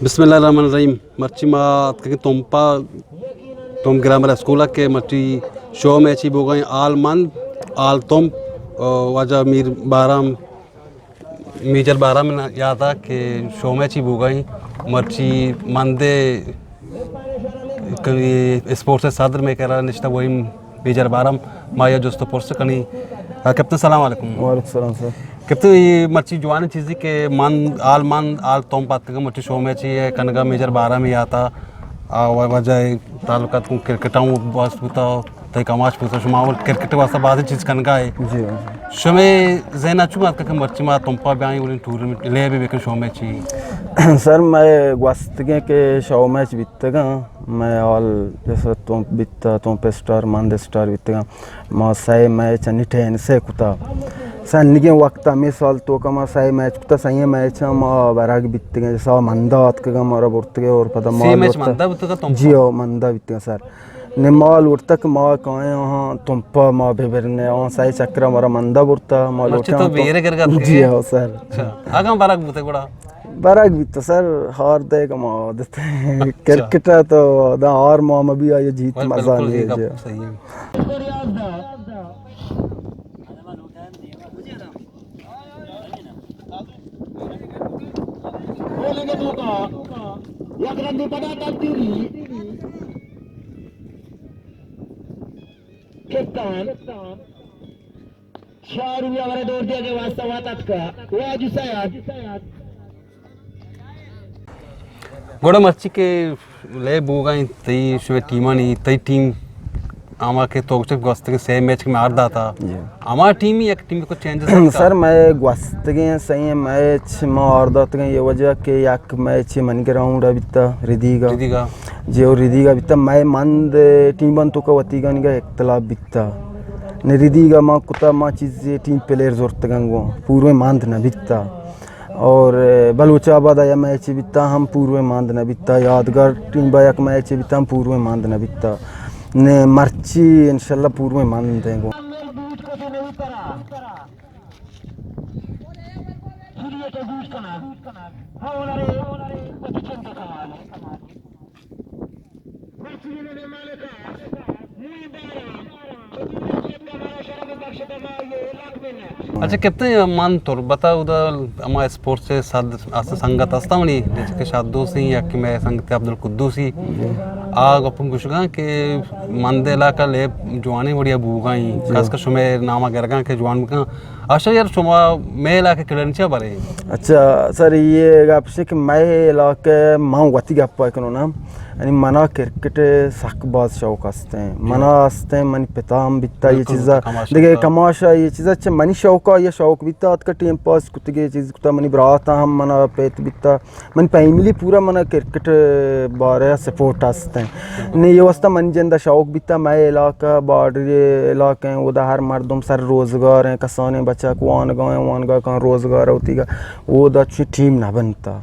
بسم اللہ الرحمن الرحیم۔ مرچی ما اتکگیں تمپا، تمپ گرامر اسکول ءَ کہ مرچی شو میچی بوگا ایں، آل مند، آل تمپ، آ، واجہ میر بارام، میجر بارام یاد ءَ کہ شو میچی بوگا ایں۔ مرچی مندے کہ اسپورٹس صدر مئے کرا نشتہ وہی میجر بارام، ما یا جست و پرس کنی۔ آ، کیپٹن، سلام علیکم۔ وعلیکم السلام سر۔ کیپٹن، یہ مرچی جوانی چیزی کہ من، آل من، آل تمپ اتکگا مرچی شو میچی ہے کنگا میجر بارام یاد ءَ، آ، و-، وجہ تعلقات کو کرکٹ ہوں بس بوتا، تئی کماش بوتا، شما اول کرکٹ واسطہ بازی چیز کنگا ہے۔ جی، جی۔ شمے ذہن ءَ چون اتکا کہ مرچی ما تمپا بیائیں، اولیں ٹورنمنٹ لیب بکن شو میچی؟ سر، مئے گوستگیں کہ شو میچ بیتگاں، مئے حال جیسا تمپ بیتا، تمپ اسٹار، مند اسٹار بیتگاں۔ ما سئے میچ انی ٹینس ءَ کتا۔ سنگیں وقت ہمیں سال توکا ما سئے میچ کتا، سئیں میچ ما برگ بیتگیں، جیسا مندا آتکگا مارا برتگے اور پدا ما سی میچ لوٹتا۔ مندا بوتگا تمپا؟ جی ہو، مندا بیتگا سر۔ نی ما لوٹتا کہ ما کائیں آہاں تمپا ما ببرنے، آہاں سئے چکرا مارا مندا برتا، ما مرچی لوٹاں تو تو بیرے گرگا اتکگے؟ جی ہو سر۔ اچھا، اگاں برگ بوتے گڑا؟ برگ بیتا سر، ہار دے کہ ما عادت ہے۔ اچھا۔ کرکٹ ہے تو دا ہار ما مبی آئی جیت بل-، مزہ بالکل نہیں یہ ہے جی۔ گپ صحیح ہے۔ یک رندی پدا تبدیلی۔ کپتان۔ شاہ روی ءَ ورا دور دیگ ءِ واستہ وت اتکا۔ واجو سیاد۔ گڑا مرچی کہ لے بوگا انت تئی شمے ٹیمانی، تئی ٹیم آما کہ تو گوشت گوستگیں سئے میچ کہ مار داتا۔ جی۔ ہما ٹیم یک ٹیم کو چینجز سر، مئے گوستگیں سئیں میچ ما آر داتگیں، یہ وجہ کہ یک میچ منی گراؤنڈ ءَ بیتا ردیگا۔ ردیگا۔ جی، اور ردیگا بیتا، مئے مند ٹیماں توکا وتیگانی گا اختلاف بیتا۔ نی ردیگا ما کتا، ما چیزے ٹیم پلیئر زرتگاں گوں، پورویں مند نہ بیتا۔ اور بلوچ آباد ءَ یک میچ بیتا ہم پورویں مند نہ بیتا، یادگار ٹیم با یک میچ بیتا ہم پورویں مند نہ بیتا۔ نی مرچی انشاءاللہ پورویں مند ہیں گوں۔ اچھا کپتن، من تربت ءَ اودا ہما اسپورٹس ءِ سد است سنگت ہستاں منی، جیسے کہ شاد دوستی یا کہ مئے سنگت عبدالقدوسی، آ گپ گوشگاں کہ مند علاقہ لیب جوانیں وڑیا بوگا ایں، جی۔ خاص کر شمئے نام ءَ گرگاں کہ جوان بکاں۔ اشا یار، شما مئے علاقہ کلنچا برے؟ اچھا سر، یہ گپ کہ مئے علاقہ من وتی گپ ءَ کنوں نا، یعنی منا کرکٹ سک باز شوق ہستیں۔ جی۔ منا ہستیں، منی پتا ہم بیتا یہ بالکل، چیزا۔ کماشا دیگہ ہوتا۔ کماشا یہ چیزا چہ منی شوق ءَ، یہ شوق بیتا، اتکا ٹیم پاس کتگے، چیز کتا، منی برات ہم منا پیت بیتا۔ منی فیملی پورا منا کرکٹ بارے سپورٹ ہستیں۔ نے یہ واسطہ منی جندا شوق بیتا، مئے علاقہ بارڈری علاقہ ہیں، اودا ہر مردم سر روزگار ہیں، کسانیں بچک وانگا ہیں، وانگا کن روزگار ہوتی گا، اودا چی ٹیم نہ بنتا۔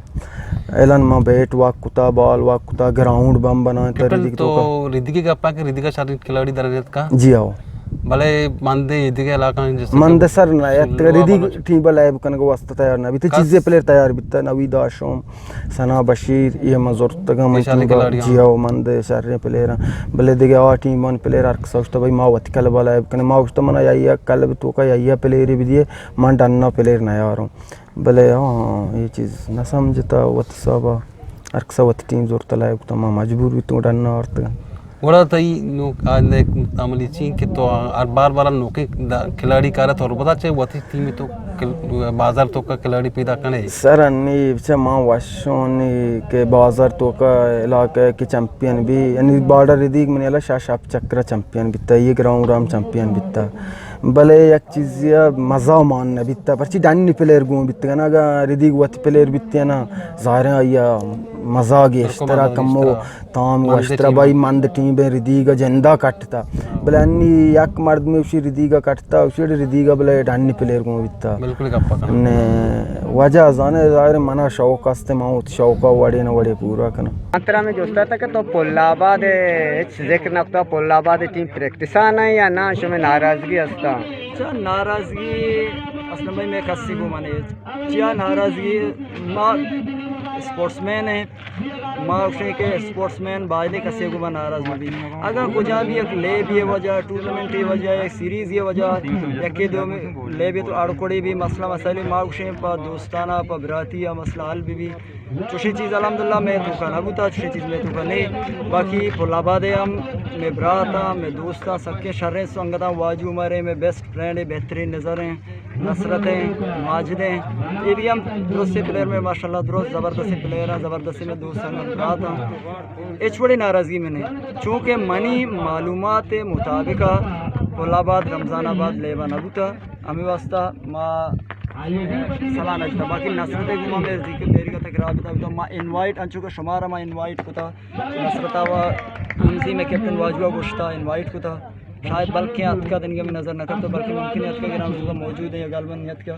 الان ما بیٹ واک کتا، بال واک کتا، گراؤنڈ بم بنائیں، کپٹن، ردی تو تو۔ ردی کی گپا کہ ردی کا شرین کھلاڑی در نیت کا؟ جی ہاؤ۔ بلے مندے ردی کے علاقہ ہیں جیسے مندے کہ سر نہ، سلو ردی آباد۔ ٹیم پر لائب کنگ واسطہ تیار نہ بیتے، کس؟ چیزیں پلیئر تیار بیتا، نوید آشوم، ثنا بشیر، یہ ما زرتگاں من یہ شریں ٹیم با۔ کھلاڑی ہیں۔ جی ہاؤ، مندے شریں پلیئر ہیں۔ بلے دیگه آ ٹیم من پلیئر ہر کسا گوشتا بھائی ما وتی کلب لائب کنے، ما گوشتا منا یا، یا کلب تو کا یا، یا پلیئر بھی دیے، من ڈننا پلیئر نہ یاروں۔ بلے ہاں، یہ چیز نہ سمجھتا وتی حسابا۔ ہر کسا وتی ٹیم زورتا لائب کتا، ما مجبور بیتوں ڈن آورتگاں۔ گڑا تئی نوک، آ، نیک عملی چین کہ تو ہر بار بار نوکیں دا-، کھلاڑی کارا تو بتا چے وتی ٹیم تو کل-، بازار تو کا کھلاڑی پیدا کنے؟ سر انی بچہ ما وشونی کہ بازار تو کا علاقہ کہ چیمپئن بی، یعنی بارڈر دیگ منی اللہ شاہ شاپ چکرا چیمپئن بیتا، یہ گراؤنڈ ہم چیمپئن بیتا۔ بلے یک چیزے ءَ مزہ مان نہ بیتا، پرچی ڈنی پلیئر گون بیتگ نا، اگاں ردیگ وت پلیئر بیتے نا، ظاہر ہے آئی ءَ مزہ گیشترا کمو تام گیشترا بائی مند ٹیم بے ردیگ جندا کٹتا۔ بلے انی یک مردمے اشی ردیگ کٹتا، اشی ردیگ بلے ڈنی پلیئر گون بیتا۔ بالکل گپا کنا۔ نے وجہ زانے ظاہر منا شوق است، ما وت شوق وڑے نہ وڑے پورا کنا۔ من ترا ہمے جست ءَ اتاں کہ تو پل آباد ءِ ہچ ذکر نہ کتا، پل آباد ءِ ٹیم پریکٹس ءَ نہ یا نہ، شمئے ناراضگی ہستا؟ چا ناراضگی اصلاً بھائی میں کسی گوما نہیں۔ چیا ناراضگی؟ ما اسپورٹس مین ہیں، ما گوشیں کہ اسپورٹس مین بایدیں کسی گوما ناراض نہ بی۔ اگاں کجا بھی یک لیب یہ وجہ، ٹورنامنٹ یہ وجہ، یک سیریز یہ وجہ، یکی دو لیب تو اڑکڑی بھی مسئلہ مسائل، ما گوشیں پا دوستانا، پا براتی یا مسئلہ حل بھی بھی۔ چوشیں چیز الحمدللہ مئے توکا نہ بوتا، چوشیں چیز مئے توکا نہیں۔ باقی پل آباد ہم مئے برات ہاں، مئے دوست ہاں، سکیں شریں سنگتاں، واجو مارے، مئے بیسٹ فرینڈ ہیں، بہترین نظر ہیں، نصرت ہیں، ماجد ہیں۔ یہ بھی ہم درست پلیئر میں ماشاءاللہ درست زبردست پلیئر ہیں، زبردست میں دوست ہم برات ہاں۔ ہچ وڑی ناراضگی میں نہیں، چونکہ منی معلومات مطابق پل آباد رمضان آباد لیبا نہ بوتا۔ ہمے واسطہ ما سلاہ نہ جتا، باقی نصرت ء گوما مئے زیکر بیریگا تک رابطہ بوتا، ما انوائٹ انچو کہ شمارا ما انوائٹ کتا، نصرت ء و ہمزی میں کیپٹن واجو ء گوشتا انوائٹ کتا، شاید بلکیں اتکا دنگا میں نظر نہ کرتا، بلکہ ممکن ہے اتکا گرام زوگا موجود ہے یا غالباً نہیں اتکا۔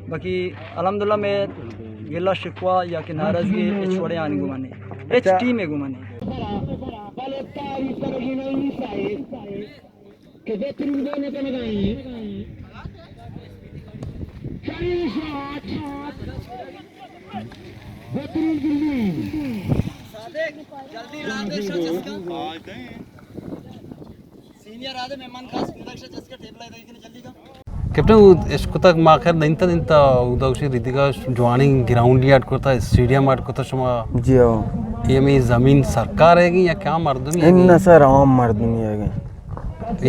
باقی الحمدللہ میں گلہ شکوہ یا کہ ناراضگی ہچ وڑے آنی گوما نہیں، ہچ اچھا۔ ٹیم ء گوما نہیں۔ کہ بہترین گول کنگا ہیں۔ چاری شاٹ۔ بہترین گلی۔ صادق، جلدی رات دے شاہ چسکا۔ سینئر آدم مہمان خاص کودک شاہ چسکا ٹیبل آئی دے جلدی کا۔ کیپٹن، او اشکتگ ما خیر دینتا دینتا اودا گوشی ریدگا جوانیں گراؤنڈے اڈ کرتا، اسٹیڈیم اڈ کرتا شما۔ جی ہو۔ یہ ہمیں زمین سرکار ہے گی یا کیا مردمی ہے گی؟ ان سر عام مردمی ہے گی۔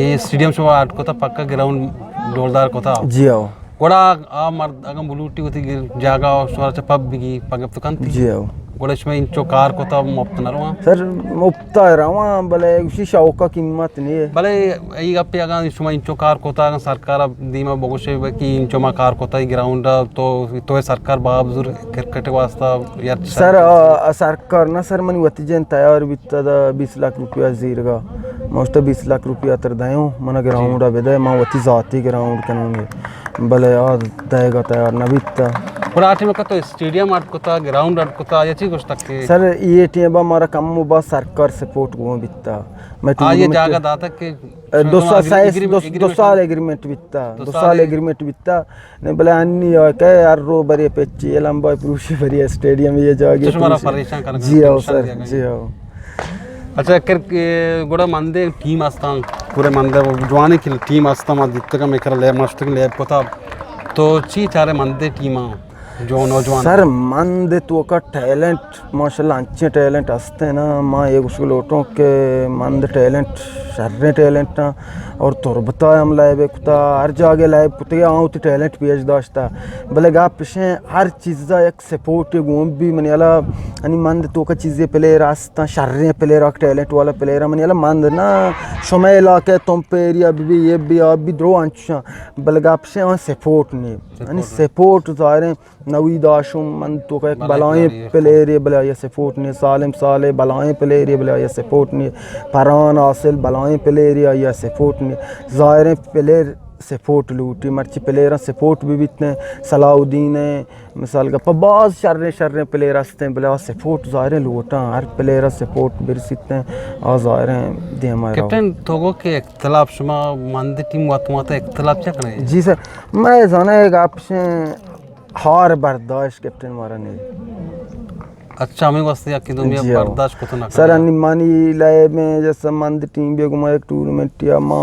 یہ اسٹیڈیم شما اڈ کرتا پکا گراؤنڈ ڈولدار کرتا؟ جی ہو۔ گڑا آ مرد اگاں بلوٹی وتی گر-، جاگہ و شوارا چہ پب بگی، پگپ تو کنتی؟ جی ہو۔ گڑا شما انچو کار کتا مفت نہ رواں؟ سر، مفتا رواں، بلے اسی شوقا قیمت نہیں ہے۔ بلے ای گپے اگاں شما انچو کار کتا، اگاں سرکار دیما بگوشے کہ انچو ما کار کتا ای گراؤنڈ تو، تو سرکار باب زور کرکٹ واسطہ یا سر، آ، آ سرکار نہ سر، منی وتی جن تیار بیتا دا بیست لاکھ روپیہ زیرگا۔ موشتا بیست لاکھ روپیہ تر دیوں، منا گراؤنڈا بدے، ما وتی ذاتی گراؤنڈ کنوں گے۔ بلے آ دئیگا تیار نہ بیتا۔ گڑا آ ٹیم ء تو اسٹیڈیم اڈ کتا، گراؤنڈ اڈ کتا، یا چی گوشتگ کہ؟ سر، یہ ٹیم ء مارا کم و باز سرکار سپورٹ گون بیتا۔ میں آ، یہ ٹورنامنٹ جاگہ داتا کہ دو سال، ایگری-، سائز، ایگری-، دو، ایگریمنٹ دو سال ایگریمنٹ بیتا، دو دو سال سال ایگریمنٹ بیتا۔ نہیں، بلے انی آ کہ ہر رو بری پچی، یہ لمبا پروشی بری اسٹیڈیم یہ جاگہ تو شمارا پروشی۔ پریشان کرنا جی ہاؤ ٹینشن سر، دیا گیا۔ جی ہاؤ۔ اچھا، کر-، اے، گڑا مندے ٹیم استان، پورے مندے جوانی کی ٹیم استان، ما دیتگا میں کر لیب مشتگ لیب کتا۔ تو چی چارے مندے ٹیماں جو نوجوان؟ سر، مند توکا ٹیلنٹ، ماشاءاللہ انچیں ٹیلنٹ ہستے نا، ما یہ گوشگ لوٹوں کہ مند ٹیلنٹ، شریں ٹیلنٹ نا، اور تربتا ہم لیب کتا، ہر جاگہ لیب کتے، آؤں تی ٹیلنٹ پیش داشتا۔ بلے گا پشیں ہر چیزا یک سپورٹ گون بی منی ہلا، انی مند توکا چیزے پلیئر استاں، شریں پلیئر آک ٹیلنٹ والا پلیئر منی ہلا مند نا، شمئے علاقہ تمپ ایریا بی بی، یہ بی، آ بی درو انچشاں، بلے گپشیں آن سپورٹ نی۔ سپورٹ انی نی۔ سپورٹ ظاہریں نوید آشم مند توکا یک بلائیں پلیئر، بلے آیا سپورٹ نی۔ سالم صالح بلائیں پلیئر، بلے آیا سپورٹ نی۔ پران حاصل بلائیں پلیئر، آیا سپورٹ نی۔ ظاہریں پلیئر سپورٹ لوٹی، مرچی پلیئراں سپورٹ بہ بیتیں، صلاح الدین ء مثال گپ ء باز شریں شریں پلیئر ہستیں، بلے آ سپورٹ ظاہریں لوٹاں، ہر پلیئر ء سپورٹ برسیتیں، آ ظاہریں دیما رو۔ کیپٹن تو گو کہ اختلاف شما مند ٹیم وت مت اختلاف چہ کنے؟ جی سر، میں زانے گپ شیں ہار برداشت کیپٹن مارا نہیں۔ اچھا، ہمیں واسطے یکی دومی جی ہاں۔ برداشت کت نہ سر، کنیں۔ انی منی لائب میں جیسا مند ٹیم بیا گما یک ٹورنمنٹ یا ما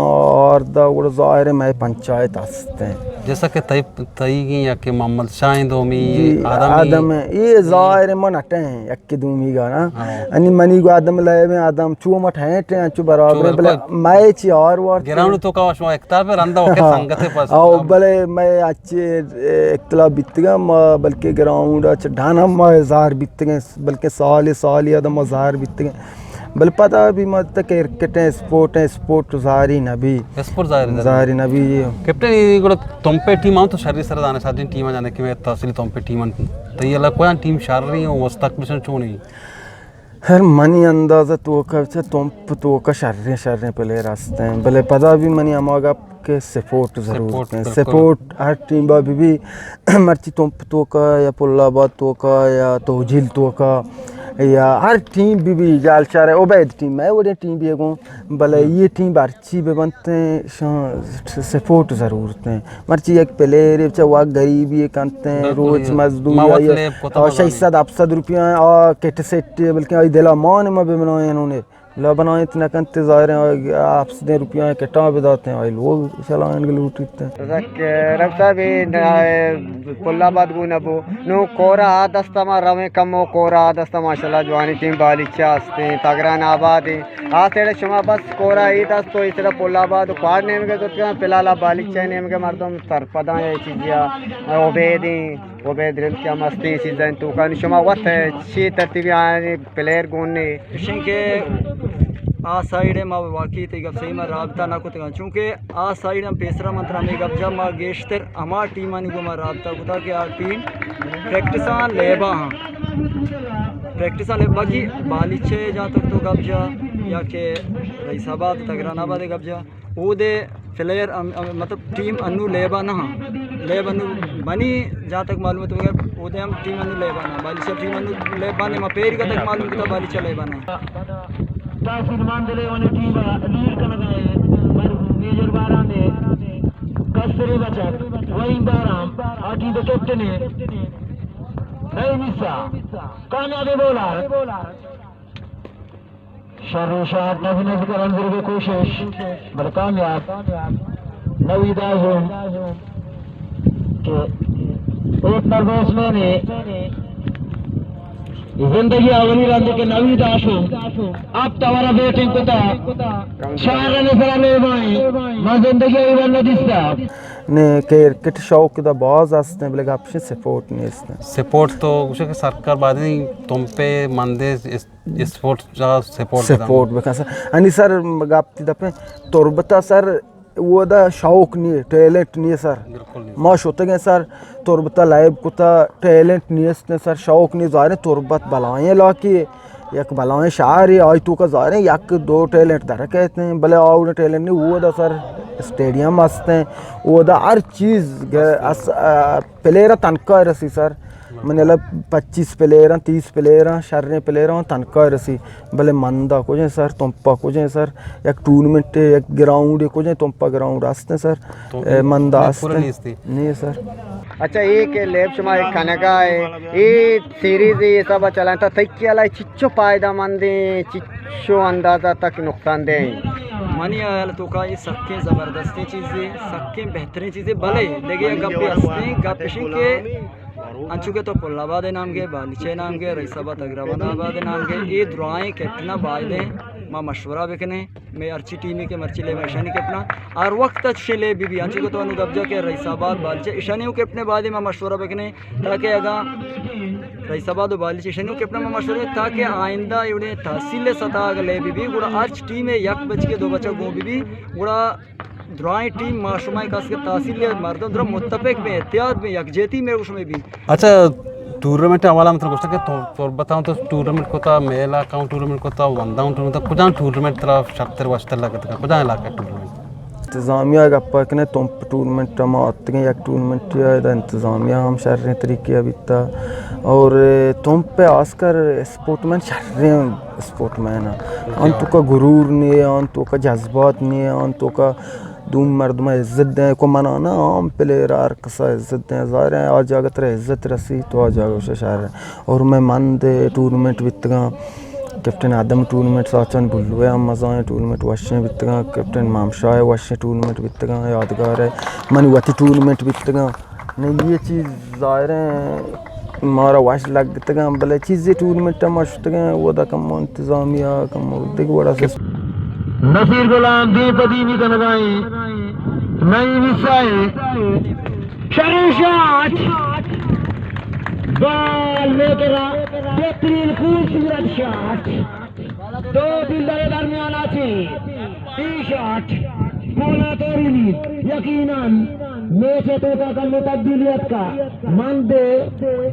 آردا گڑا ظاہر ہے میں پنچایت ہستے ہیں۔ جیسا کہ تئی، تئی گی یا کہ محمد شاہ ہیں دومی جی، آدم ہی۔ آدم ہے۔ یہ ظاہر ہے من اٹے ہیں، یکی دومی گا نا۔ ہاں۔ انی منی گو آدم لائب میں آدم چو مٹ ہیں ٹے، چو برابر چو ہے، بلے بالکل۔ میں چی آر وارت گراؤنڈ تو کا شما اختلاف ہے، رندا وقت ہاں۔ سنگت ہے پس۔ او بلے میں اچھے اختلاف بیتگا، ما بلکہ گراؤنڈ اچ ڈھانا ما زار بیتگیں، بلکہ سال سال آدم ما زار بیتگیں۔ بل پدا بھی ما تے کرکٹ ہیں، اسپورٹ ہیں، اسپورٹ زاری نبی۔ اسپورٹ زاری نبی۔ زاری نبی، جی۔ کیپٹن، یہ گڑا تمپے ٹیم آن تو شری سر دانے ساتھ ٹیم جانے کہ میں تحصیل تمپے ٹیم آن۔ تو یہ لگوان ٹیم شر رہی ہوں، مستقبل سے چون نہیں؟ ہر منی اندازہ توکا چہ تمپ توکا شریں شریں پلیئر ہستیں، بلے پدا بھی منی ہما گپ کہ سپورٹ ضرورت سپورٹ، ہیں۔ بالکل۔ سپورٹ ہر ٹیم با بھی، بھی مرچی تمپ توکا یا پل آباد توکا یا توجیل توکا یا ہر ٹیم بہ بی، جالچار ءِ عبید ٹیم ءِ وڑیں ٹیم بی گوں، بلے اے ٹیم ہرچی بہ بنت ایں، شاں سپورٹ ضرورت ایں۔ مرچی یک پلیئرے چہ وا غریبی کنت ایں، بالکل، روچ مزدوری ما وت آئی لیب کتگ آ، مزانی۔ شش سد ہپت سد روپیہ آ کٹ سیٹ، بلکہ آئی دل ءَ مان ما بہ بنائیں انوں نے۔ لا بنائینت نہ کنت، ظاہر ایں ہپت سدیں روپیہ کٹاں بدات ایں، آئی لوگ چلائینگ لوٹیت۔ رب صاحب، اے نہ، پل آباد گوں نہ بو۔ نوں کورا آ دست ءَ ما رویں کمو، کورا آ دست ءَ ماشاءاللہ جوانیں ٹیم بالیچہ است ایں، تگران آباد ایں۔ آ سیڈ ءَ شما بس کورا اے دست ءُ اے سیڈ ءَ پل آباد ءُ کواڑ نیمگ ءَ زرتگ اَنت، فی الحال آ بالیچہ نیمگ ءَ مردم سرپد اَنت اے چیزے ءَ، عبید ایں۔ عبید رزق ہم ہستیں چیزانی توکا۔ نوں شما وت چی ترتیبی آیانی پلیئر گون نے؟ اشیں کہ آ سائیڈ ءَ ما واقعی تئی گپ صحیح، ما رابطہ نہ کتگ اَنت، چونکہ آ سائیڈ ہم پیسرا من ترا ہمے گپ جا، ما گیشتر ہما ٹیمانی گوں ما رابطہ کتا کہ آ ٹیم پریکٹساں لیبا ہاں، پریکٹساں لیب، باقی بالیچہ جاں تک تو گپ جا یا کہ رئیس آباد، تگران آباد گپ جا، اودے پلیئر ان-، ان-، مطلب ٹیم انو لیبا نہ ہاں، لیب انو بنی، جہاں تک معلوم ہے تو اودے ہم ٹیم انو لیبا نہ، بالیچہ ٹیم انو لیبا نہ، ما پیری کا تک معلوم کتا بالیچہ لیبا نہ۔ تحصیل ماندلے ونی ٹیم لیڈ کنگا ہے، مر میجر باران نے کستری بچت وہیم باران آ ٹیم دے کیپٹن ہے۔ نئی نسا کامیابی بولار۔ شر و شاٹ نبی نبی کرن ضرور کوشش، بل کامیاب نوید اعظم کہ اوپنر بیٹسمین ہے۔ زندگی اولی رند کہ نوید اعظم اب توارا بیٹنگ کتا، چار رن سرا لیبائیں، ما زندگی ایوان ندیستا۔ نے کرکٹ شوق دا باز ہستیں، بلے گپش سپورٹ نیستیں۔ سپورٹ تو گوشے کہ سرکار بعد تم پہ مندے اس اسپورٹ جا سپورٹ بدن۔ سپورٹ بکن سر۔ انی سر گپ تی دپیں تربت ءَ سر، اودا شوق نی، ٹیلنٹ نی سر۔ بالکل نی۔ ما شتگیں سر، تربت ءَ لیب کتا، ٹیلنٹ نیست سر، شوق نی۔ ظاہر ایں تربت بلائیں علاقے، یک بلائیں شہرے، آئی توکا ظاہر ایں یک دو ٹیلنٹ در کیت ایں، بلے آوڑیں ٹیلنٹ نی۔ اودا سر اسٹیڈیم ہستیں، اودا ہر چیز گ-، اس-، آ، پلیئر تنکا رسی سر۔ من یلا پچیس پلیئر آں، تیس پلیئر آں، شریں پلیئر آں، تنکا رسی۔ بلے مندا کجیں سر، تمپا کجیں سر، یک ٹورنمنٹ، یک گراؤنڈ کجیں، تمپا گراؤنڈ ہستیں سر؟ تو اے مندا ہستیں؟ نہیں سر۔ اچھا، اے کہ لیب شما اے کنگا اے، اے سیریز اے حساب چلائیں تا تئی خیال ءَ چچو فائدہ مندیں، چچو اندازہ تک نقصان دہ ایں؟ منی خیال توکا اے سکیں زبردستیں چیزے، سکیں بہتریں چیزے، بلے دگہ یک گپے ہستیں، گپ اشیں کہ انچو کہ تو پل آباد ءِ نام گئے، بالیچہ ءِ نام گئے، رئیس آباد، تگران آباد ءِ نام گئے، اے درائیں کیپٹناں بایدیں ما مشورہ بکنیں، مئے ہرچی ٹیمے کہ مرچی لیب اشانی کیپٹناں ہر وقت چشیں لیب بہ بی، انچو کہ تو انو گپ جا کہ رئیس آباد، بالیچہ اشانی کیپٹن بایدیں ما مشورہ بکنیں، تاکہ اگاں رئیس آباد و بالیچہ اشانی کیپٹن ما مشورہ، تاکہ آئندہ ایوڑیں تحصیل سطح اگاں لیب بہ بی، گڑا ہرچ ٹیمے یک بچکے دو بچک گون بہ بی، گڑا درائیں ٹیم ما شما کس کہ تحصیل ءِ مردم درا متفق بیں، اتحاد بیں، یکجہتی مئے گوش مئے بی۔ اچھا، ٹورنمنٹ ءِ حوالہ ءَ مطلب گوشتگ کہ تو-، تربت ءَ تو ٹورنمنٹ کتا، میل ءَ کاؤں ٹورنمنٹ کتا، وندا ٹورنمنٹ کتا، کجام ٹورنمنٹ ترا شرتر وشتر لگتگ، کجام علاقہ ٹورنمنٹ؟ انتظامیہ ءَ گپ ءَ کن ئے، تمپ ٹورنمنٹ ءَ ما اتکگیں، یک ٹورنمنٹ ءَ ادا انتظامیہ ہم شریں طریقے ءَ بیتا اور تمپ ءَ آسکر اسپورٹ مین شریں اسپورٹ مین آں۔ آں توکا غرور نی، آں توکا جذبات نی، آں توکا دومی مردم ءَ عزت دیں، کو منا نا عام پلیئر ہر کسا عزت دیں۔ ظاہر ہے آ جاگہ ترا عزت رسی تو آ جاگہ وش شر۔ اور مئے مند ٹورنمنٹ بیتگاں، کیپٹن آدم ٹورنمنٹ، ساچان بلو ءِ ہم مزائیں ٹورنمنٹ وشیں بیتگاں، کیپٹن مام شاہ ءِ وشیں ٹورنمنٹ بیتگاں، یادگار ہے منی وتی ٹورنمنٹ بیتگاں۔ نی اے چیز ظاہر ہیں مارا وش لگتگاں، بلے چیزے ٹورنمنٹ ءَ ما شتگاں، اودا کمو انتظامیہ، کمو دگہ وڑا سسٹم۔ نصیر غلام دیم پہ دیمی کنگائیں، نئی وسائے۔ شریں شاٹ۔ بال میکرا بہترین خوبصورت شاٹ۔ دو فیلڈر درمیان آتی۔ ای شاٹ گولا توری، یقیناً میچ ءِ توکا کمو تبدیلی اتکا، مند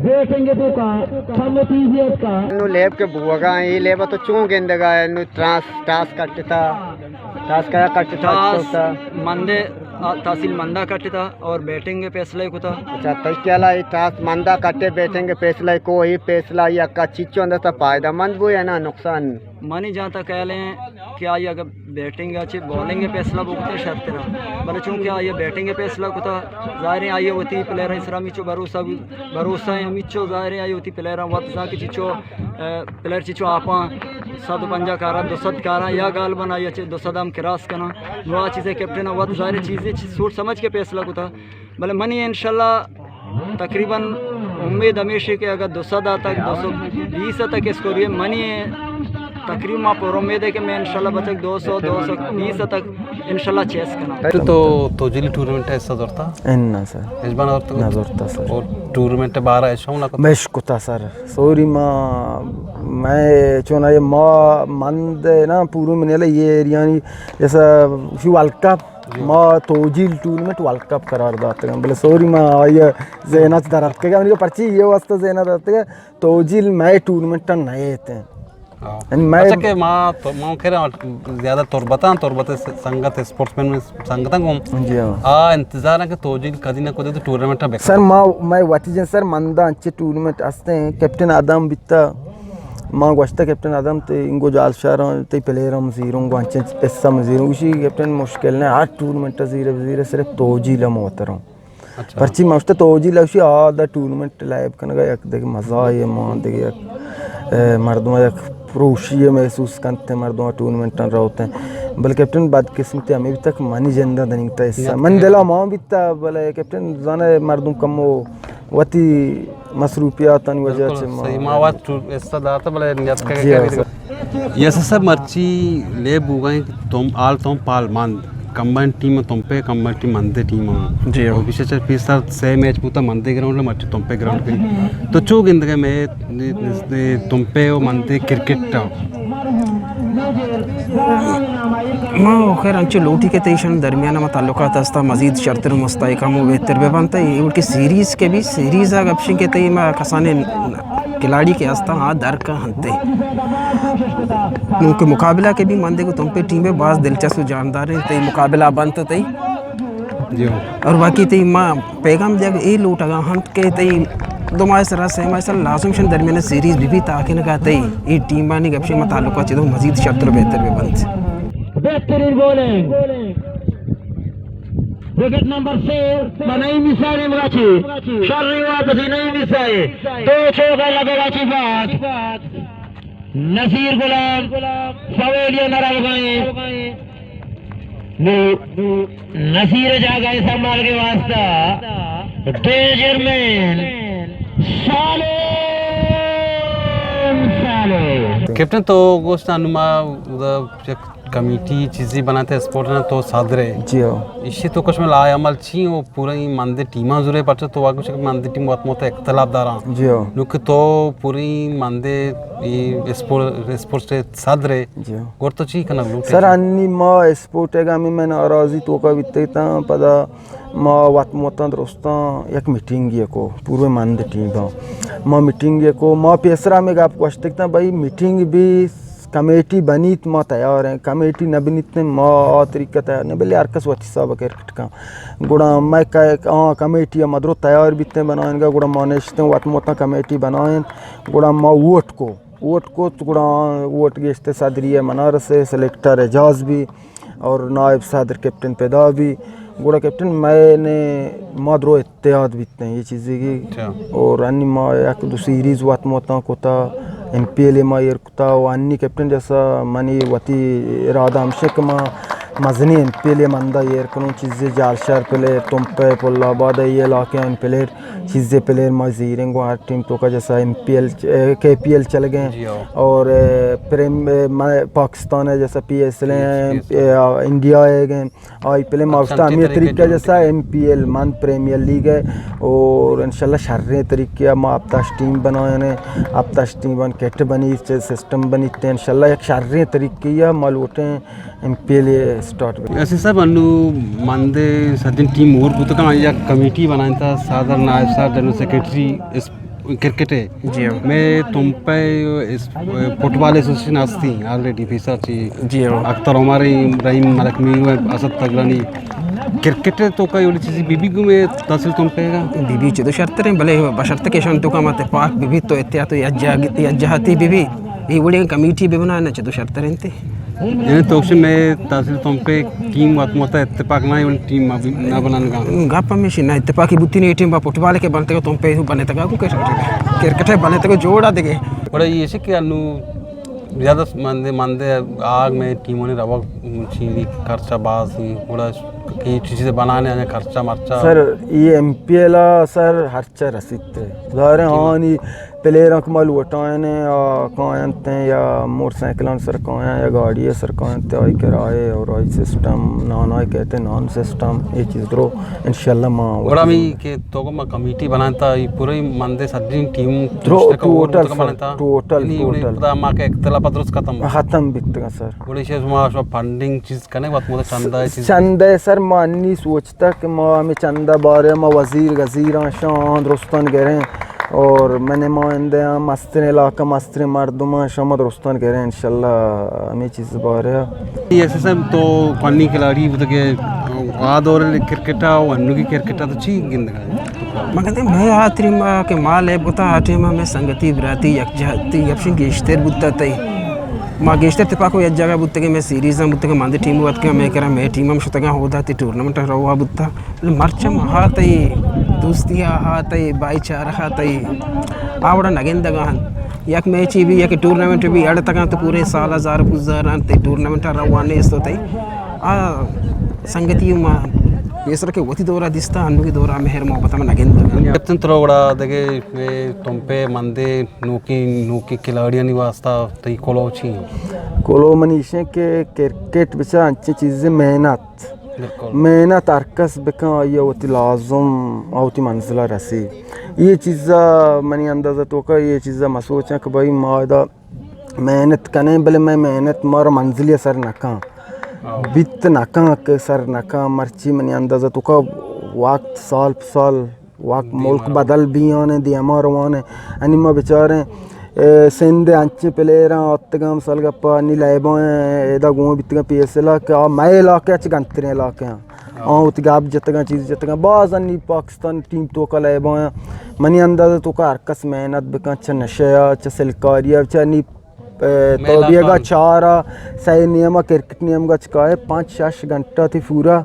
بیٹنگ ءِ توکا کمو تیزی اتکا۔ نو لیب کہ بوگا ایں، اے لیب ءَ تو چون گندگا ئے؟ نو ٹاس، ٹاس کٹتا، ٹاس کیا کٹتا، ٹاس چوتا؟ مند آ، تحصیل مندا کٹتا اور بیٹنگ ءِ فیصلہ کتا۔ اچھا، تئی خیال ءَ اے ٹاس مندا کٹے بیٹنگ ءِ فیصلہ کو، اے فیصلہ یک چیچو اندر تا فائدہ مند بو یا نا نقصان؟ منی جہاں تک خیال ایں کہ آئی اگر بیٹنگ ءَ چہ بولنگ ءِ فیصلہ بکتے شرترا، بلے چونکہ آئی بیٹنگ ءِ فیصلہ کتا، ظاہر ایں آئی وتی پلیئر سرا ہمیچو بھروسہ بی-، بھروسہ ایں ہمیچو، ظاہر ایں آئی وتی پلیئر وت زان کہ چیچو، اے، پلیئر چیچو آپاں، صد و پنجاہ کاراں، دو سد کاراں، یا غالباً آئی چہ دو سد ہم کراس کناں۔ نو آ چیزے کیپٹن وت ظاہر ایں چیزے چی سوچ سمجھ کے فیصلہ کتا۔ بلے منی انشاءاللہ تقریباً امید ہمیش ایں کہ اگر دو سد ءَ تک، دو سد بیس ءَ تک اسکور ہوئے، منی تقریباً ما پر امید ایں کہ میں انشاءاللہ بچک دو سد، دو سد بیس ءَ تک انشاءاللہ چیس کناں۔ تو، تو توجیل ٹورنامنٹ ءَ حصہ زرتا؟ اناں سر۔ اجبان زرتا؟ نہ زرتا سر۔ اور ٹورنامنٹ ءِ بارہ ءَ شو نہ کتا؟ مش کتا سر۔ سوری ما، میں چون اے ما مند نا پورو منی لے یہ ایریانی جیسا شو ورلڈ کپ جی۔ ما توجیل ٹورنامنٹ ورلڈ کپ قرار داتگ۔ بلے سوری ما آئی ذہن ءَ چہ در اتکگ، منی پرچی یہ واسطہ ذہن ءَ در اتکگ، توجیل مئے ٹورنامنٹ نہ ایت۔ ہاں۔ یعنی مئے اچھا کہ ما تو، ما کہہ رہا ہوں، زیادہ تربتاں، تربت سنگت، اسپورٹس مین سنگتاں گوں جی ہاں۔ آ انتظار ایں کہ توجیل کدی نہ کدی تو ٹورنامنٹ بکن۔ سر ما، مئے وتی جن سر مندا انچے ٹورنامنٹ ہستیں، کیپٹن آدم بیتا، ما گوشتا کیپٹن آدم تئی انگو جال شہراں تئی پلیئر ہم زیروں گو انچیں حصہ ہم زیروں، گوشی کیپٹن مشکل نہ، ہر ٹورنامنٹ زیرے زیرے صرف توجیل ہم وتروں۔ اچھا۔ پرچی ما گوشتا توجیل اوشی آ دا ٹورنامنٹ لائیو کنگا یک دگہ مزہ اے، ما دگہ یک، اے، مردم یک پروشی محسوس کنت، مردم ٹورنامنٹاں روت۔ بلے کیپٹن بدقسمتی ہمیں بیتا کہ منی جندا دنیگتا حصہ۔ من دلا ما بیتا، بلے کیپٹن زانے مردم کمو وتی مصروفیاتانی وجہ بالکل چہ ما صحیح۔ ما وت ٹور-، حصہ داتا بلے نیت کرے جی کہ ہاں سر۔ یس سر، مرچی لے بوگا ایں کہ تم آل تم پال مند، کمبائنڈ ٹیم تمپے، کمبائنڈ ٹیم مندے ٹیم ہاں۔ جی ہاں۔ اور پیچھے چل پیس سال سے میچ بوتا مندے گراؤنڈ ءَ، مرچی تمپے گراؤنڈ ءَ۔ تو چو گندگے میں تمپے و مندے کرکٹ ءَ؟ ما خیر انچو لوٹی کہ تئی ایشان درمیان ما تعلقات ہستا مزید شرتر مستحکم و بہتر بہ بنت۔ اے وڑ کہ سیریز کہ بی، سیریز ءَ گپشیں کہ تئی ما کسانیں کھلاڑی کہ ہستاں آ در کن انت۔ نوں کہ مقابلہ کہ بی مندے گوں تمپے ٹیم ءَ باز دلچسپ و جاندار انت تئی مقابلہ بنت تئی۔ جی ہاں۔ اور باقی تئی ما پیغام دیگ اے لوٹگا انت کہ تئی دو ماہ سرا، سے ماہ سرا لازم شن درمیان سیریز بی بی تاکہ نگا تئی اے ٹیمانی گپشیں ما تعلقات چہ دو مزید شرتر و بہتر بہ بنت۔ بہترین بولنگ۔ وکٹ نمبر سے، نعیم عیسیٰ نیمگا چی۔ شر واپسی نعیم عیسیٰ۔ دو چوکا لگگا چی بعد۔ نصیر غلام پویلین ءَ روگا ایں۔ نو نصیر ءِ جاگہ ءَ سنبھالگ ءِ واسطہ ڈینجر مین سالم سالم۔ کیپٹن تو گوشت انو ما ادا یک کمیٹی چیزی بناتے اسپورٹ نا تو صدر ئے۔ جی ہو۔ ایشی تو کچھ میں لائحہ عمل چی ہو؟ پورا این مندے ٹیماں زورے، پرچہ تو واقعی شک مندے ٹیم وت موت اختلاف داراں۔ جی ہو۔ نو کہ تو پوری مندے ای اسپور-، اسپورٹس تے صدر ئے۔ جی ہو۔ گور تو چی کنگ لوٹے؟ سر، انی ما اسپورٹ ءِ گامی میں ناراضی توکا بیتے تاں، پدا ما وت موتاں درستاں یک میٹنگ یے کو، پورے مند ٹیم ہاں۔ ما میٹنگ یے کو، ما پیسرا میں گپ گوشتگ تاں، بھائی میٹنگ بھی کمیٹی بنیت ما تیار ہیں، کمیٹی نہ بنیت ما آ طریقہ تیار نہیں، بلے ہر کس وتی حساب کرکٹ کن۔ گڑا مئے ک-، آ کمیٹی ءَ ما درو تیار بیتیں بنائینگا، گڑا ما نشتیں وت موتاں کمیٹی بنائینت، گڑا ما ووٹ کو، ووٹ کو تو گڑا ووٹ گیشتے صدری ءَ منا رسے، سلیکٹر اعجاز بی اور نائب صدر کیپٹن پدا بی، گڑا کیپٹن مئے نے ما درو اتحاد بیتیں یہ چیزے کی۔ اچھا۔ اور انی ما یک دو سیریز وت موتاں کتا، ایم پی ایل ءَ ما ایر کتا و انی کیپٹن جیسا منی وتی ارادہ ہمشہ کہ ما مزنی ایم پی ایل ءَ مندا ایر کنوں، چیزے جالشار پلیر، تمپے، پل آباد ءِ یہ علاقے آن پلیر، چیزے پلیر ما زیریں گوں ہر ٹیم توکا جیسا ایم پی ایل، اے، کے پی ایل چل گئے۔ جی ہاں۔ اور، اے، پریم-، اے، ما-، پاکستان ءِ جیسا پی ایس ایل ہیں، پی ایس ایل۔ اے، انڈیا ءِ گئے۔ آئی پلے ما اچھا، گوشتا ہمیں طریقہ جیسا ایم پی ایل من پریمیئر لیگ ہے اور انشاءاللہ شریں طریقے ما ہفتہ ٹیم بنائیں، ہفتہ ٹیم بن کٹ بنی، سسٹم بنی تے انشاءاللہ یک شریں طریقے یا ما لوٹیں ایم پی ایل اسٹارٹ بنی۔ ایسے صاحب انو مندے سجن ٹیم اور بوتکا یک کمیٹی بنائیں تا صدر نائب صدر جنرل سیکرٹری اس کرکٹ ہے۔ جی ہاں۔ میں تمپے اس، فٹبال ایسوسیشن ہستی آلریڈی پیسا چی۔ جی ہاں۔ اختر عمر، ابراہیم ملک میرو، اسد تگلانی۔ کرکٹ ءِ توکا اے وڑیں چیزے بہ بی گوں مئے تحصیل تمپ ءَ؟ بہ بی، چدو شرتریں، بلے بشرط کہ اشانی توکا ما تپاک بہ بی، تو اتحاد و یک جاہ-، یک جہتی بہ بی، اے وڑیں کمیٹی بہ بنا، نہ چدو شرتریں تے۔ یعنی تو گوشے مئے تحصیل تمپ ءِ ٹیم وت مت اتفاق نہ، اے وڑیں ٹیم ما بی-، نہ بنانگا۔ گپ ہمیشی نہ، اتفاقی بوتی نہ، اے ٹیم با فٹبال کہ بنتگا، تمپ ءَ بنتگا، کرکٹ ءَ بنتگا جوڑا دگہ۔ گڑا اے چی کہ انو زیادہ مندے، مندے آگ مئے ٹیمانی روگ چینی خرچہ باز ایں، گڑا اے چیزے بنانے آنے خرچہ مرچہ۔ سر، اے ایم پی ایل ءَ سر خرچہ رسیت۔ ظاہر ہے، آنی پلیئراں کہ ما لوٹائیں، آ، کاینت یا موٹر سائیکلان سر کاینت یا گاڑی سر کاینت، آئی کرائے اور آئی سسٹم، نان آئی کہتے ہیں، نان سسٹم، اے چیز درو، انشاءاللہ ما گڑا ہمے کہ تو ما کمیٹی بنائیں تا، اے پورے مندے سجیں ٹیم درو، مشترکہ اور ٹوٹل متکا سر، بنائیں تا؟ ٹوٹل، یعنی انہیں ٹوٹل۔ پدا ما کہ اختلافات درست ختم؟ ختم بیتگا سر۔ گڑا ایشی شما، شما فنڈنگ چیز کنے وت مدد چندہ چیز؟ چندہ سر ما انی سوچتا کہ ما ہمیں چندہ بارے ما وزیر گزیراں شان درستان گریں اور من نمائندہ ہم مستریں علاقہ مستریں مردماں شما درستان گریں، انشاءاللہ ہمیں چیز بارے۔ ایس ایس ایم تو فنی کھلاڑی بوتگے، آ دور کرکٹ ءَ و انوگی کرکٹ ءَ تو چی گندگا؟ من گندے مئے آ ٹیم ءَ کہ ما لیب کتا، آ ٹیم ءَ مئے سنگتی براتی یک جہتی گپشیں گیشتر بوتا تئی۔ ما گیشتر تپاک و یک جاگہ بوتگیں، مئے سیریز ہم بوتگیں، مندے ٹیم اتکگاں مئے کرا، مئے ٹیم ہم شتگاں ہودا تئی ٹورنامنٹ ءَ روا بوتا۔ بلے مرچاں ما ہا تئی دوستی ءَ، ہا تئی بھائی چارہ ءَ، تئی آ وڑا نگندگا انت۔ یک میچے بی، یک ٹورنامنٹ بی اڑتگاں تو پورے سال ہزار پوزاراں تئی ٹورنامنٹ ءَ روا نیست و تئی آ سنگتی ما پیسر کہ وتی دورا دیستا، انوگی دورا مہر محبت ہم نگندگا۔ کپتن ترو گڑا دگہ مئے تمپ ءِ مندے نوکیں، نوکیں کھلاڑیانی واسطہ تئی کلوہ چی انت؟ کلوہ منی ایشیں کہ کرکٹ بچار انچیں چیزے محنت، بالکل۔ محنت ہر کس بکن، آئی ءَ وتی لازم آ وتی منزل ءَ رسی۔ اے چیزا منی اندازہ توکا اے چیزا مسوچاں کہ بھئی ما ادا محنت کنیں، بلے مئے محنت مارا منزلی سر نہ کن۔ ہاں۔ بیت نہ کن کہ سر نہ کن، مرچی منی اندازہ توکا وقت سال پہ سال وقت دیما ملک رو۔ بدل بیانے، دیما روانے۔ انی ما بچاریں، اے، سندھ انچیں پلیئراں آتگاں، مثال گپا، انی لیباں ادا گون بیتگاں پی ایس ایل ءَ کہ آ مئے علاقہ ءَ چہ گنتریں علاقہ آں۔ آ وتی گپ جتگاں، چیز جتگاں، باز انی پاکستان ٹیم توکا لیباں۔ منی اندازہ توکا ہر کس محنت بکن، چہ نشہ ءَ، چہ سلکاری ءَ، چہ انی، اے، مئے تو علاقہ بیگا آں۔ چار ءَ، سئے نیما کرکٹ نیمگا چکائے، پانچ شش گھنٹہ تئی پورا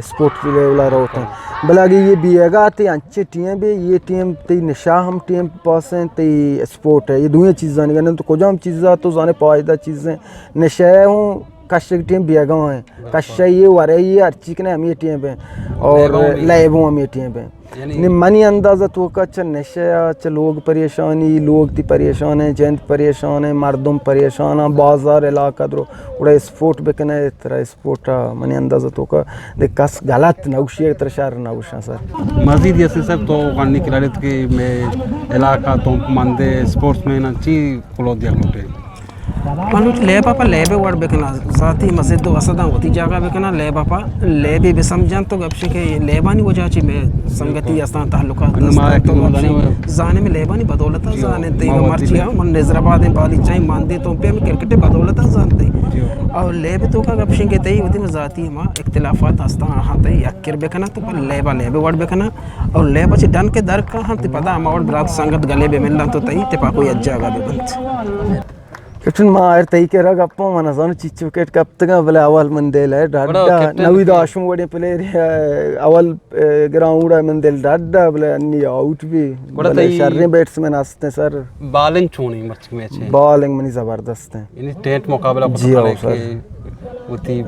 اسپورٹ لیول ءَ روت انت۔ بلے اگہ اے بیگا تئی انچیں ٹیم بی، اے ٹیم تئی نشہ ہم ٹیم پاس انت، تئی اسپورٹ ہے، اے دوئیں چیزانی گندن تو کجام چیزا تو زانے پائدہ چیزیں؟ نشہ ہوں کشگ ٹیم بیگا ہیں، کشہ اے ورے اے ہرچی کنے ہمیں ٹیم بی اور لیبوں ہمیں ٹیم بی۔ یعنی نی منی اندازہ توکا چہ نشہ ءَ، چہ لوگ پریشانی، لوگ تئی پریشان ہیں، جند پریشان ہیں، مردم پریشان ہیں، بازار علاقہ درو، گڑا اسپورٹ بکنے، ترا اسپورٹ ءَ منی اندازہ توکا دے کس غلط نہ گوشی، ترا شر نہ گوشاں سر۔ مزید یاسین صاحب تو فنی کھلاڑی ات کہ مئے علاقہ تمپ مندے اسپورٹس مین چی کلوہ دیگ لوٹے؟ من وتی لیب ءَ پہ لیب ءِ وڑ بکناں، ذاتی مزد و اسداں وتی جاگہ بکناں، لیب ءَ پہ لیبے بسمجاں تو گپشے کہ لیبانی وجہ چی مئے سنگتی استاں، تعلقات استاں، تو گپشے زانے مئے لیبانی بدولت ءَ زانے تئی مرچی ہاں من نظر آباد ءَ بالی چاہیں مندے تو پہ ہمیں کرکٹ ءِ بدولت ءَ زانتے۔ اور لیب توکا گپشیں کہ تئی وتی ذاتی ہما اختلافات استاں، آہاں تئی یک کر بکناں تو پہ لیب ءَ لیب ءِ وڑ بکناں اور لیب ءَ چہ ڈن کے در کاہاں تئی پدا ہما وڑ برات سنگت گلے بہ ملاں تو تئی تپاکو یک جاگہ بہ بنت۔ کپٹن، ما ہر تئی کرا گپاں، من نزاناں چیچ وکٹ کپتگاں، بلے اول من دل ءَ ڈڈ ءَ، نوید ہاشم وڑیں پلیئر اول، اے، گراؤنڈ ءَ من دل ڈڈ ءَ، بلے انی آؤٹ بی، بلے شریں بیٹسمین ہستیں سر۔ بالنگ چونیں مرچی میچ ءَ؟ بالنگ منی زبردست ہیں۔ یعنی ٹینٹ مقابلہ کت جی ہاؤ سر۔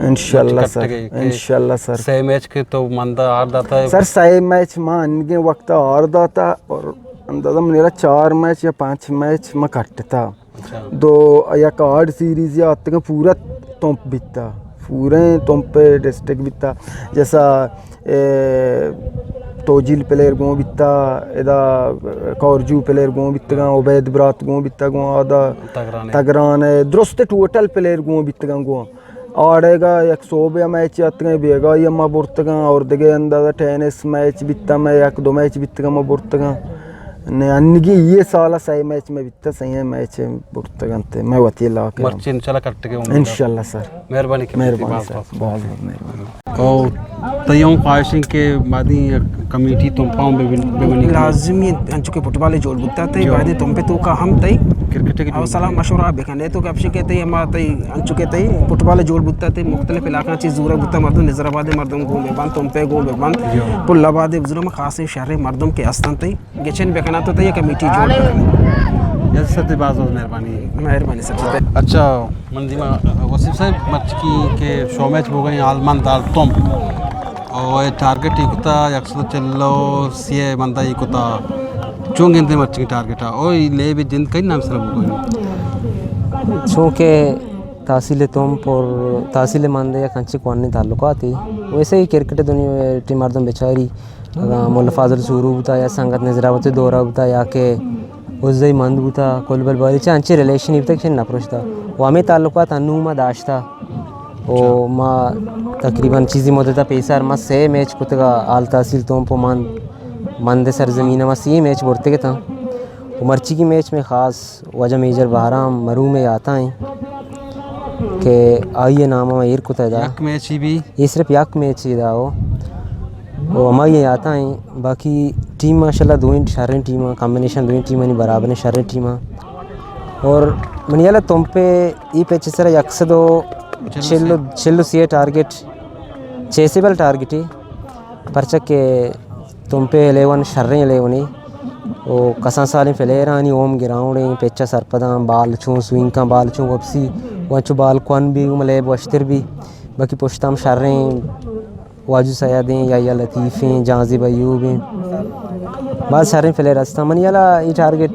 انشاءاللہ سر، انشاءاللہ سر۔ سئے میچ کہ تو مند ءَ ہار داتا ہے؟ سر، سئے میچ ما انگیں وقت ءَ ہار داتا اور اندازہ منی را چار میچ یا پانچ میچ ما کٹتا۔ اچھا۔ دو یک ہارڈ سیریز یا آتگاں پورا تمپ بیتا، پوریں تمپ ڈسٹرکٹ بیتا، جیسا، اے، توجیل پلیئر گون بیتا، ادا کورجو پلیئر گون بیتگاں، عبید برات گون بیتا گون آدا، تگران ءَ۔ تگران ءَ، درست ٹوٹل پلیئر گون بیتگاں گون۔ آڑیگا یک صوبے میچ آتگاں، بیگاہی ما برتگاں اور دگہ اندازہ ٹینس میچ بیتا، مئے یک دو میچ بیتگاں ما برتگاں۔ نے، انگی یہ سال سئے میچ میں بیتا، سئے میچ برتگ انت، میں وتی علاقہ۔ مرچی انشاءاللہ کٹگے امید۔ انشاءاللہ سر۔ مہربانی کہ مہربانی باز سر، باز۔ باز باز مہربانی۔ او تئی ہم خواہش انت کہ بعدی کمیٹی تمپا ہم بہ بن-، بہ بنی؟ لازمی انت، انچو کہ فٹبال جوڑ بوتا تئی، جو۔ بعدی تمپے توکا ہم تئی کرکٹ کے او جو۔ صلاح مشورہ بکنے تو کپشی کہ تئی ہما تئی انچو کہ تئی فٹبال جوڑ بوتا تئی، مختلف علاقہ چیز زورا بوتا، مردم نظر آباد مردم گون بہ بنت، تمپے گون بہ بنت۔ جو۔ پل آباد بزرم خاص شہر مردم کے استن تئی گچین بکناں تو تئی کمیٹی جوڑ بکناں۔ یس سر، تئی باز باز مہربانی۔ مہربانی سر۔ اچھا، من دیما وسیم صاحب، مرچی کہ شو میچ بوگا ایں، آل مند آل تمپ، او اے ٹارگٹ ای کتا یک سد چل و سی مند ای کتا، چون گندے مرچی ٹارگٹ او ای لیب جند کئی نام سر بوگا ایں؟ چونکہ تحصیل تمپ اور تحصیل مند یک انچیں کوہنیں تعلقاتے، ویسے ہی کرکٹ دنیا ٹی مردم بچاری اگاں ملا فاضل سورو بوتا یا سنگت نظر آباد دورہ بوتا یا کہ عزئی مند بوتا، کلبل باری چا انچیں ریلیشن بوتا کہ نہ پروشتا۔ و ہمیں تعلقات انو ما داشتا۔ و ما تقریباً چیزی مدت پیسر ما سے میچ کتگا، آل تحصیل تمپ و مند، مند سرزمین ما سی میچ برتگ تاں۔ و مرچی کی میچ میں خاص واجہ میجر بہرام مرحوم ء یاتاں ایں کہ آئی ء نام ء ایر کتہ ادا۔ یک میچ ہی بھی؟ اے صرف یک میچ ہی ادا ہو۔ و ہمائی ء یاتاں ایں، باقی ٹیم ماشاءاللہ دوئیں شریں ٹیم آں، کمبینیشن دوئیں ٹیمانی برابر ایں، شریں ٹیم آں۔ اور منی ہیال ء تمپ ء اے پیچ ء سرا یک سد و چل و سی ٹارگٹ، چیسیبل ٹارگٹ ء۔ پرچا کہ تمپے الیون شریں الیونے و کسان سالیں پلیئرانی ہوم گراؤنڈ ایں، پچ ء سرپداں، بال چون سوئنگ کاں، بال چون وپسی، و انچو بال کون بی، گوں لیب وشتر بی، باقی پشت ہم شریں واجو سید ایں، یحییٰ لطیف ایں، جہانزیب ایوب ایں، باز شریں پلیئر ہستاں۔ منی ہیالا اے ٹارگٹ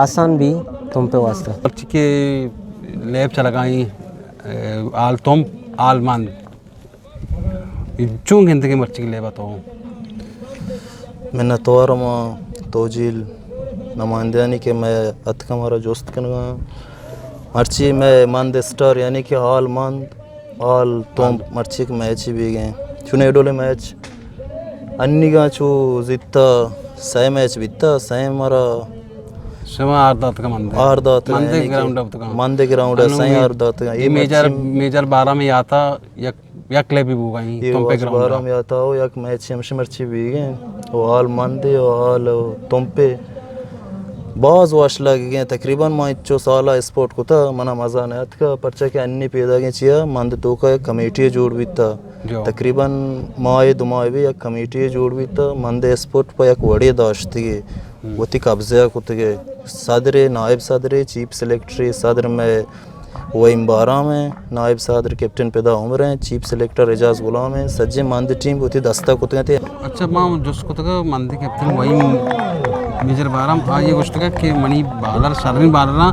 آسان بی تمپے واسطہ۔ مرچی کہ لیب چلگائیں، اے، آل تمپ، آل مند۔ چون گندگے مرچی لیبا تو؟ منتوار ما توجیل نمائندیانی کہ میں اتکا مارا جست کنگا۔ مرچی میں مند اسٹار یعنی کہ آل مند، آل تمپ مرچی کہ میچ ہی بیگیں۔ چون ایڈولے میچ انیگا چو زیتا سئے میچ بیتا، سئے مارا شما آر داتگا مندے۔ آر داتگا، مندے یعنی کہ گراؤنڈ ء بوتگا۔ مندے گراؤنڈ ء انو سئے می-، آر داتگا۔ اے میجر، مرچی میجر بارہ میں آتا یک یک لیبی بوگا ایں، اے تمپے واجہ گراؤنڈ بارہ ء۔ میں آتا ہو، یک میچ ہمش مرچی بیگیں، او حال مندے، او حال تمپے۔ باز وش لگگیں، تقریباً ما انچو سالا اسپورٹ کتا، منا مزہ نہ اتکا، پرچا کہ انی پیداگیں چیا مند توکا یک کمیٹی جوڑ بیتا۔ جو۔ تقریباً ماہ دو ماہ بی یک کمیٹی جوڑ بیتا، مند اسپورٹ پہ یک وڑے داشتگی۔ ہم۔ وتی قبضہ کتگی۔ صدر، نائب صدر، چیف سلیکٹری، صدر میں وہیم بارام ایں، نائب صدر کیپٹن پدا عمر ایں، چیف سلیکٹر اعجاز غلام ایں، سجیں مند ٹیم وتی دستا کتگ انت۔ اچھا، ما جست کتگ مند کیپٹن وہیم میجر بارام، آئی ء گوشتگ کہ منی بالر شریں بالراں،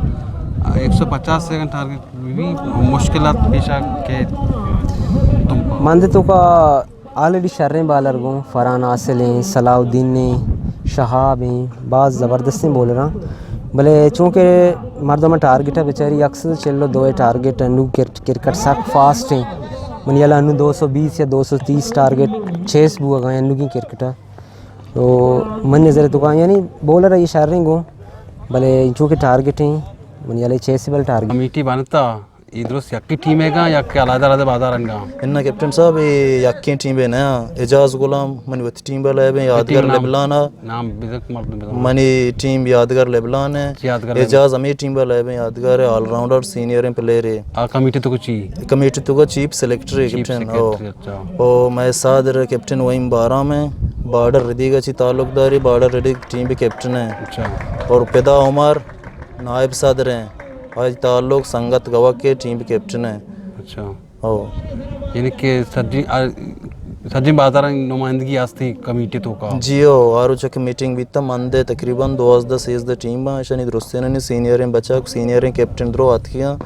ایک سو پچاس سیکنڈ ٹارگٹ بھی مشکلات پیش آ کہ تم مند توکا آلریڈی شریں بالر گوں، فرحان حاصل ایں، صلاح الدین ایں، شہاب ایں، باز زبردستیں بولر آں۔ بلے چونکہ مردم ٹارگٹ ء بچاری یک سد چل و دو ٹارگٹ انو کرکٹ، کرکٹ سک فاسٹ ایں۔ منی ہیالا انو دو سو بیس یا دو سو تیس ٹارگٹ چیس بوگا انوگیں کرکٹ ء۔ تو من نظر توکا یعنی بولر ء یہ شریں گوں، بلے چونکہ ٹارگٹ ایں، منی ہیالا چیسیبل ٹارگٹ۔ کمیٹی بنتا۔ اے درست یکیں ٹیمے گا یا کہ علیحدہ علیحدہ بازارن گا؟ اناں کیپٹن صاحب، اے یکیں ٹیمے نہ، اعجاز غلام منی وتی ٹیم ء لیب ایں، یادگار لبلان ء۔ نام بزگ مردم بزگ۔ منی ٹیم یادگار لبلان ء۔ یادگار لبلان۔ اعجاز ہمے ٹیم ء لیب ایں، یادگار آل راؤنڈر سینئر ایں پلیئر اے۔ آ کمیٹی تو چی؟ کمیٹی تو چیف سلیکٹر اے چیف کیپٹن، سلیکٹر، او۔ اچھا۔ او مئے صدر کیپٹن وہیم بارام ایں، بارڈر ردیگ ء چی تعلق داری، بارڈر ردیگ ٹیم بھی کیپٹن ایں۔ اچھا۔ اور پدا عمر نائب صدر ایں۔ آئی تعلق سنگت گوک ء ٹیم کیپٹن ء۔ اچھا۔ او۔ یعنی کہ سجیں، آ، سجیں بازار نمائندگی ہستی کمیٹی توکا؟ جی او، آ روچ کہ میٹنگ بیتا مندے تقریباً دوازدہ سیزدہ ٹیم باں، اشانی درستینانی سینئریں بچک، سینئریں کیپٹن درو آتکیاں۔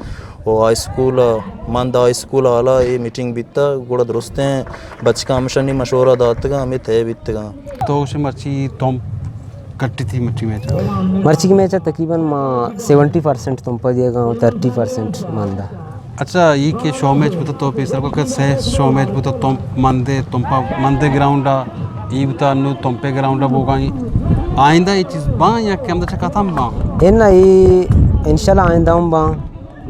او ہائی اسکول، مند ہائی اسکول حالا اے میٹنگ بیتا، گڑا درستیں بچکاں ہمشانی مشورہ داتگاں، ہمے طے بیتگاں۔ تو گوشے مرچی تمپ کٹی تھی مرچی میچ؟ مرچی کی میچ تقریباً ما سیونٹی پرسنٹ تمپا دیگا اور تھرٹی پرسنٹ ماندا۔ اچھا، یہ کہ شو میچ بوتا تو پیسر کو کہ سے شو میچ بوتا تمپ مندے، تمپا مندے گراؤنڈا، یہ بوتا نو تمپے گراؤنڈا بوگا ہی۔ آئندہ اے چیز باں یا کہ ہمدا چہ ختم باں؟ انا اے انشاءاللہ آئندہ ہم باں۔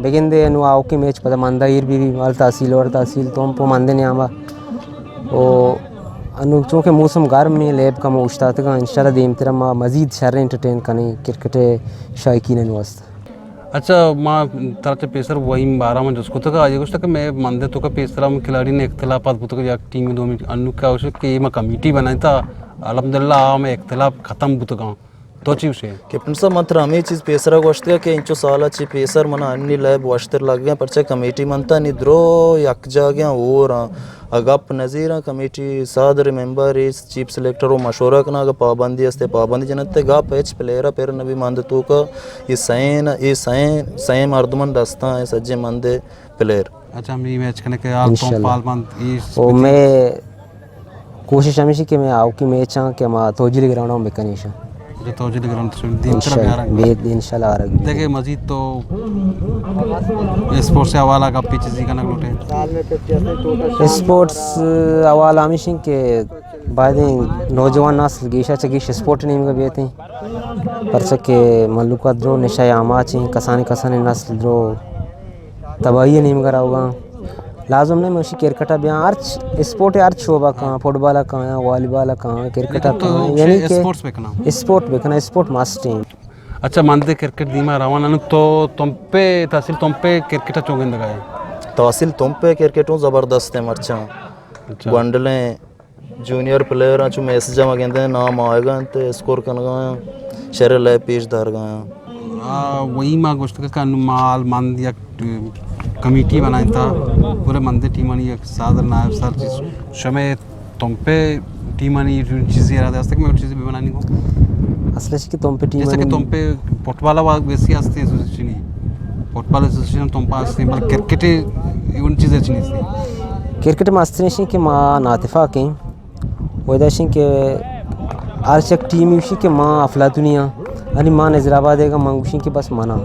بگندے انو آوکیں میچ پدا مندہ ایر بی بی، مال تحصیل اور تحصیل تمپ و مندے نیاما۔ او انو چونکہ موسم گرم ایں، لیب کم اوشتاتگاں، انشاءاللہ دیمترا ما مزید شر انٹرٹین کنیں کرکٹ شائقینانی واسطہ۔ اچھا، ما ترا چہ پیسر وہیم بارہ ما جست کتگ، آئی گوشت کہ مئے مندے توکا پیسرا ہم کھلاڑی نے اختلافات بوتگ، یک ٹیم دومی انو کیا گوشت کہ ما کمیٹی بنائیں تا، الحمدللہ آ مئے اختلاف ختم بوتگاں۔ تو چی گوشے؟ کیپٹن صاحب، من ترا ہمے چیز پیسرا گوشتگ کہ انچو سالا چی پیسر منا انی لیب وشتر لگیں، پرچہ کمیٹی من تا نی درو یک جاگہ اور اگپ نظیراں کمیٹی صدر ممبر اس چیف سلیکٹر و مشورہ کناں، اگہ پابندی است پابندی جنت، گپ ہچ پلیئر پر نبی مند توکا، اے سین، اے سین، سین مردمن دستاں اے سجے مند پلیئر۔ اچھا، ہمیں میچ کنے کہ آل توم انشاءاللہ۔ پال مند اے او سپیتی۔ میں کوشش ہمیشی کہ میں آوکی میچاں کہ ما توجیلی گراؤنڈ ہم بکنیشاں۔ اچھا، توجیلی گراؤنڈ تو دیم ترا انشاءاللہ، بیارا۔ بے-، انشاءاللہ آرگ۔ دیکھے مزید تو اسپورٹس سے حوالہ گپی چیزی کنگ لوٹے؟ اسپورٹس حوالہ ہمیشی کہ باید ایں نوجوان نسل گیشا چہ گیش اسپورٹ نیمگا بیتیں، پرچہ کہ مھلوک ء درو نشہ ء آماچ ایں، کسانیں کسانیں نسل درو تباہی ء نیمگا روگاں۔ لازم نہ مشی کرکٹ ء بیاں، ہرچ اسپورٹ ء ہرچ شعبہ کاں، فٹبال ء کاں، والی بال ء کاں، کرکٹ ء لیکن تو کاں، یعنی کہ اسپورٹس بکناں۔ اسپورٹ بکناں، اسپورٹ مسٹ ایں۔ اچھا، من دے کرکٹ دیما روان انو تو تمپے تحصیل تمپے کرکٹ ء چون گندگا ہے؟ تحصیل تمپے کرکٹ ہوں زبردست ہے مرچاں۔ اچھا۔ گونڈلیں جونیئر پلیئر آں، چو میسج ء ما گندیں نام آئیگا انت، اسکور کنگا آں، شر لئے پیش دارگا آں۔ آ، وہی ما گوشت کہ انو مال مند یک کمیٹی بنائیں تا، پورے مندے ٹیمانی یک صدر نائب سر چیز شمے تمپے ٹیمانی چیزی ارادہ است کہ میں چیزی بنانی کو۔ اصل ہے کہ تمپے ٹیمانی جیسا کہ تمپے فٹبال وا ویسی ہستی ایسوسیشن ہی۔ فٹبال ایسوسیشن تمپا ہستی، بلے کرکٹ ایون چیز اچھی نہیں ہستی۔ کرکٹ مسترین شی کہ ما ناتفاق ہیں۔ وجہ شیں کہ ہر یک ٹیمی گوشی کہ ما افلاطونی آں، یعنی ما نظر آباد ء من گوشیں کہ بس منا،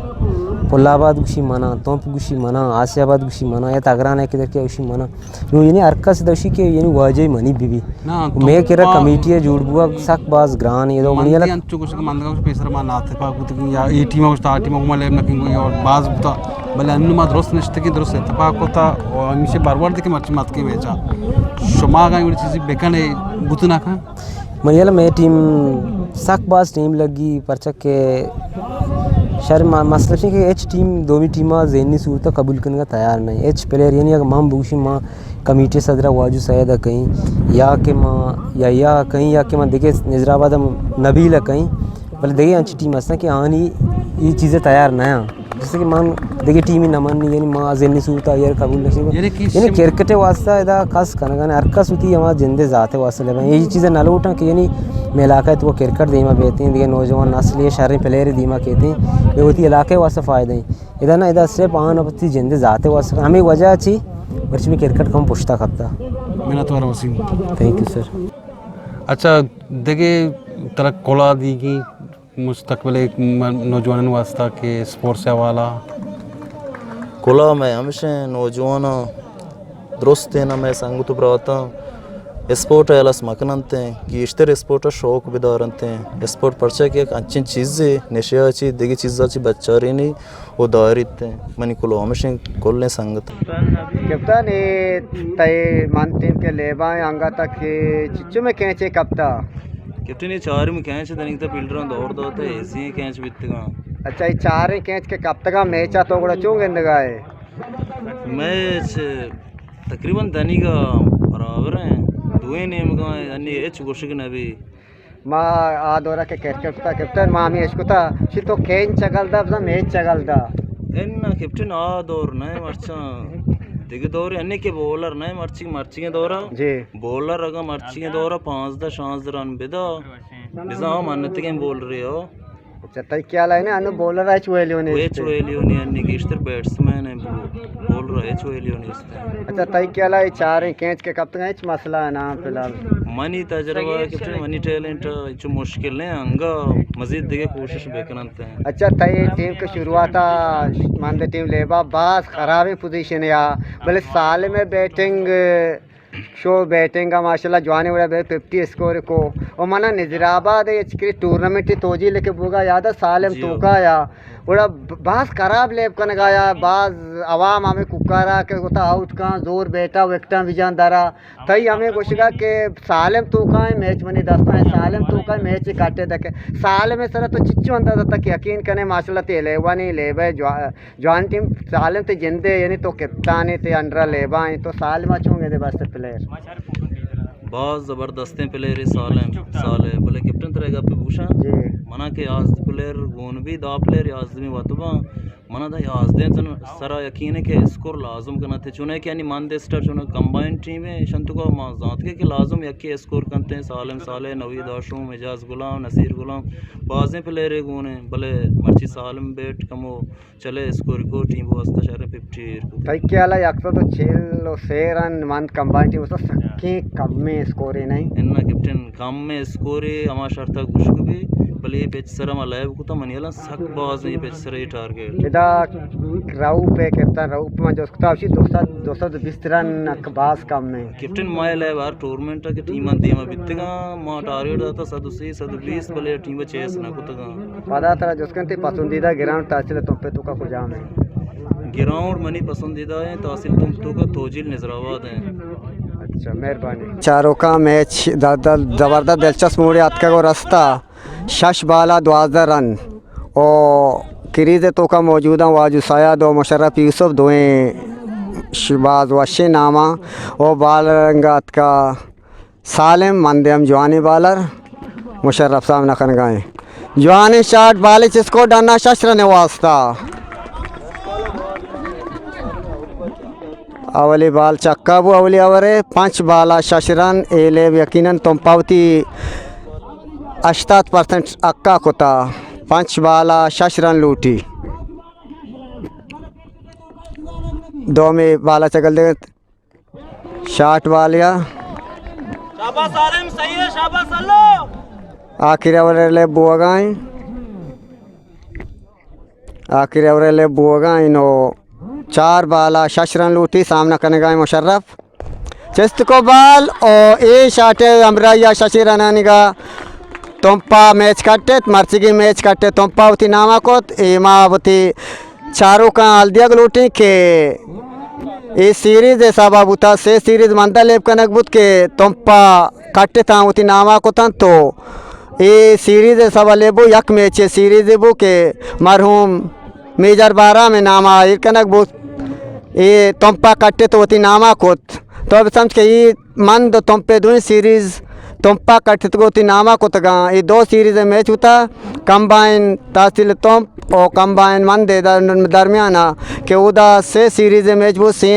پل آباد گوشی منا، تمپ گوشی منا، آسیا آباد گوشی منا، یا تگران ء کدر کہ گوشی منا۔ نو یعنی ہر کس دوشی کہ یعنی واجہ منی بی بی۔ نا، مے کرا تمپا کمیٹی ء جوڑ بوا سک باز گران ہے، تو منی مندی والا انچو گوشت کہ مندگا گوشت پیسر ما ناتفاق بوتگیں یا اے ٹیم گوشت آ ٹیم ما لیب نکیں گوئی اور باز بوتا، بلے انو ما درست نشتگیں، درست اتفاق ہوتا اور ہمیشہ برورد کہ مرچی ماتکیں میچا شما اگاں ایوڑی چیزی بکنے بوت نہ کن۔ منی یلا مئے ٹیم سک باز ٹیم لگی، پرچا کہ شر ما-، مسئلہ چی کہ ہچ ٹیم دومی ٹیم ء ذہنی صورت ء قبول کنگ ء تیار نہ، ہچ پلیئر یعنی اگر من بگوشی ما کمیٹی صدر ء واجو سید ء کہیں یا کہ ما یا یا کہیں یا کہ ما دگہ نظر آباد ء نبیل ء کہیں، بلے دگہ انچی ٹیم ہستن کہ آنی یہ چیزیں تیار نہ ہیں۔ جیسے کہ من دگہ ٹیمی نہ منی، یعنی ما ذہنی صورت آئی ء قبول نہ کنیں۔ یعنی کہ یعنی شم- کرکٹ ء واسطہ ادا کس کنگا نہ، ہر کس وتی ہما جند ء ذات ء واسطہ لگا۔ یہ چیزیں نہ لوٹاں کہ یعنی مئے علاقہ ء تو کرکٹ دیما بیتیں، دگہ نوجوان نسل یہ شریں پلیئر دیما کیتیں، یہ وتی علاقہ ء واسطہ فائدہ ہیں۔ ادا نہ، ادا صرف آن وتی جند ء ذات ء واسطہ۔ ہمیں وجہ چی؟ مرچی میں کرکٹ کم پشتا کپتا۔ منت وار وسیم۔ تھینک یو سر۔ اچھا، دگہ ترا کلا دیگی مستقبل ایک م-، نوجوانان واسطہ کہ اسپورٹس حوالہ؟ کلا میں ہمیشہ نوجواناں درستیں، مئے سنگت و براتاں اسپورٹ ء ہلاس مکننت، گیشتر اسپورٹ ء شوق بدارنت۔ اسپورٹ پرچہ کہ یک انچیں چیزے نشہ ء چی دگہ چیزاں چی بچارینی و داریت۔ منی کلو ہمشیں کلیں سنگت۔ کپتان، اے تئی من ٹیم کے لیبا انگا تک چچو میں کینچے کپتا؟ کپٹن، اے چارمی کینچ دنیگتا، فیلڈراں دور داتا، ایسی کینچ بیتگاں۔ اچھا، اے چاریں کینچ کے کپتگاں، میچا تو گڑا چون گندگا ہے؟ میچ تقریباً دنیگا برابر ہیں، دوئیں نیمگاں انی ہچ گوشگ نبی۔ ما آ دورا کہ کرکٹ کتا کپتن، ما ہمیں اش کتا، چی تو کینچ چگل دا، بزاں میچ چگل دا۔ انا کپٹن، آ دور نہ مرچاں، دگہ دور انی کہ بولر نہ مرچی، مرچی دورا۔ جی۔ بولر اگاں مرچی دورا پانزدہ شانزدہ رن بدا، بزاں آ منتگیں بولرے ہو۔ اچھا، تئی خیال ہے نا، انو بولر ہچ ویلیو نہیں ہچ ویلیو نہیں، انی گیشتر بیٹسمین ہیں، بو-، بولر ہچ ویلیو نہیں است۔ اچھا، تئی خیال ہے چاریں کینچ کے کپتگا ہچ مسئلہ ہے نا فی الحال؟ منی تجربہ ہے کہ منی ٹیلنٹ ہے، ہچ مشکل نہیں، انگا مزید دیگہ کوشش بکننت ہیں۔ اچھا، تئی ٹیم کے شروعات مند ٹیم لیبا باز خرابیں پوزیشن یا، بلے سالم بیٹنگ شو بیٹنگ ءَ ماشاءاللہ جوانیں وڑا بے ففٹی اسکور کو۔ او منا نظیر آباد ءَ اچ کری ٹورنامنٹ توجیل کہ بوگا یاد ءَ سالم جی۔ توکا یا وڑا ب-، باز خراب لیب کنگا یا باز عوام ہمیں کوکارا کہ گوتا آؤٹ کاں، زور بیٹا، وکٹاں بجان درا۔ تئی ہمیں گوشگا کہ سالم توکا ایں میچ منی دستا ایں، سالم توکا ایں میچ کٹے دکے۔ سالم سرا تو چچو اندازہ تک یقین کنے ماشاءاللہ تے الیون ایں، لیب ءَ جوا-، جوان ٹیم۔ سالم تے جندے، یعنی تو کپتان ئے، تے انڈر الیون ئے، تو سالم ءَ چون گندے بس پلیئر؟ باز زبردستیں پلیئر ئے سالم، سالم۔ بلے کپٹن ترا گپ بوشاں۔ جی۔ منا کہ یازدہ پلیئر گون بی، دہ پلیئر یازدہ می وت باں۔ منا دا یازدہ تن سرا یقین ئے کہ اسکور لازم کنت، چونکہ یعنی من دسٹر چون کمبائن ٹیم ئے، شنتو کو ما زانت کہ لازم یکی اسکور کنت، سالم صالح، نوید ہاشم، اعجاز غلام، نصیر غلام، بازیں پلیئر ئے گون ایں، بلے مرچی سالم بیٹ کمو چلے اسکور کو ٹیم واسطہ شہر ففٹی ایر کو۔ تئی خیال ءَ یک سد و چل و سے رن مند کمبائن ٹیم واسطہ سکیں کمیں اسکورے نہیں؟ اناں کپٹن، کمیں اسکورے ہما شرطا گوشگ بی، بلے اے پچ سر ہما لیب کتا منی حالاں سک باز ایں پچ سر اے ٹارگٹ۔ ادا رؤپ ئے کپتن، رؤپ من جست کتا اشی دو سد، دو سد بیست رن باز کم ایں۔ کپٹن، مئے لیب ہر ٹورنمنٹ ءَ کہ ٹیماں دیما بیتگاں، ما ٹارگٹ داتا سد و سی، سد و بیست، بلے ٹیم چیس نہ کتگاں۔ پدا ترا جست کنت، تئی پسندیدہ گراؤنڈ تحصیل تمپ ءِ توکا کجام ایں؟ گراؤنڈ منی پسندیدہ ایں تحصیل تمپ توکا توجیل نظر آباد ایں۔ اچھا، مہربانی۔ چاروکاں میچ د-، د-، زبردست دلچسپ موڑے اتکگ و رستا۔ شش بال ءَ دوازدہ رن۔ او کریز ءِ توکا موجود ایں واجو سید و مشرف یوسف، دوئیں ش-، باز وشیں ناماں۔ او بالر انگا اتکا سالم، مندے ہم جوانیں بالر، مشرف سامنا کنگا ایں۔ جوانیں شاٹ، بالے چست کو ڈنا، شش رن واسطہ۔ اولی بال چکا بو، اولی اوور ءَ پنچ بال ءَ شش رن، اے لیب یقیناً تمپ ءَ وتی ہشتاد پرسنٹ حقا کتا، پنچ بال ءَ شش رن لوٹی۔ دومی بال ءَ چگل دے، شاٹ بال یا۔ شاباش سالم، صحیح ہے، شاباش سلو۔ آخری اوور ءِ لیب بوگا ایں۔ آخری اوور ءِ لیب بوگا ایں نو چار بال ءَ شش رن لوٹی، سامنا کنگا ایں مشرف۔ چست کو بال او اے شاٹ ءِ ہمراہی ءَ ششیں رنانیگا تمپ ءَ میچ کٹت، مرچیگیں میچ کٹت، تمپ ءَ وتی نام ءَ کت، اے ما وتی چاروکاں حال دیگ لوٹیں کہ اے سیریز حساب ءَ بوتا، سے سیریز مند ءَ لیب کنگ بوت کہ تمپ ءَ کٹتاں وتی نام ءَ کتنت تو اے سیریز ءِ سبب ءَ بو، یک میچ ءِ سیریز بو کہ مرحوم میجر بارام ءِ نام ءَ ایر کنگ بوت۔ اے تمپ ءَ کٹت وتی نام ءَ کت۔ تو بسمجھ کہ اے مند و تمپ ءِ دوئیں سیریز تمپ ءَ کٹت وتی نام ءَ کتگاں۔ اے دو سیریز ءِ میچ بوتا، کمبائن تحصیل تمپ و کمبائن مند ءِ در-، درمیان ءَ کہ اودا سے سیریز ءِ میچ بوت، سے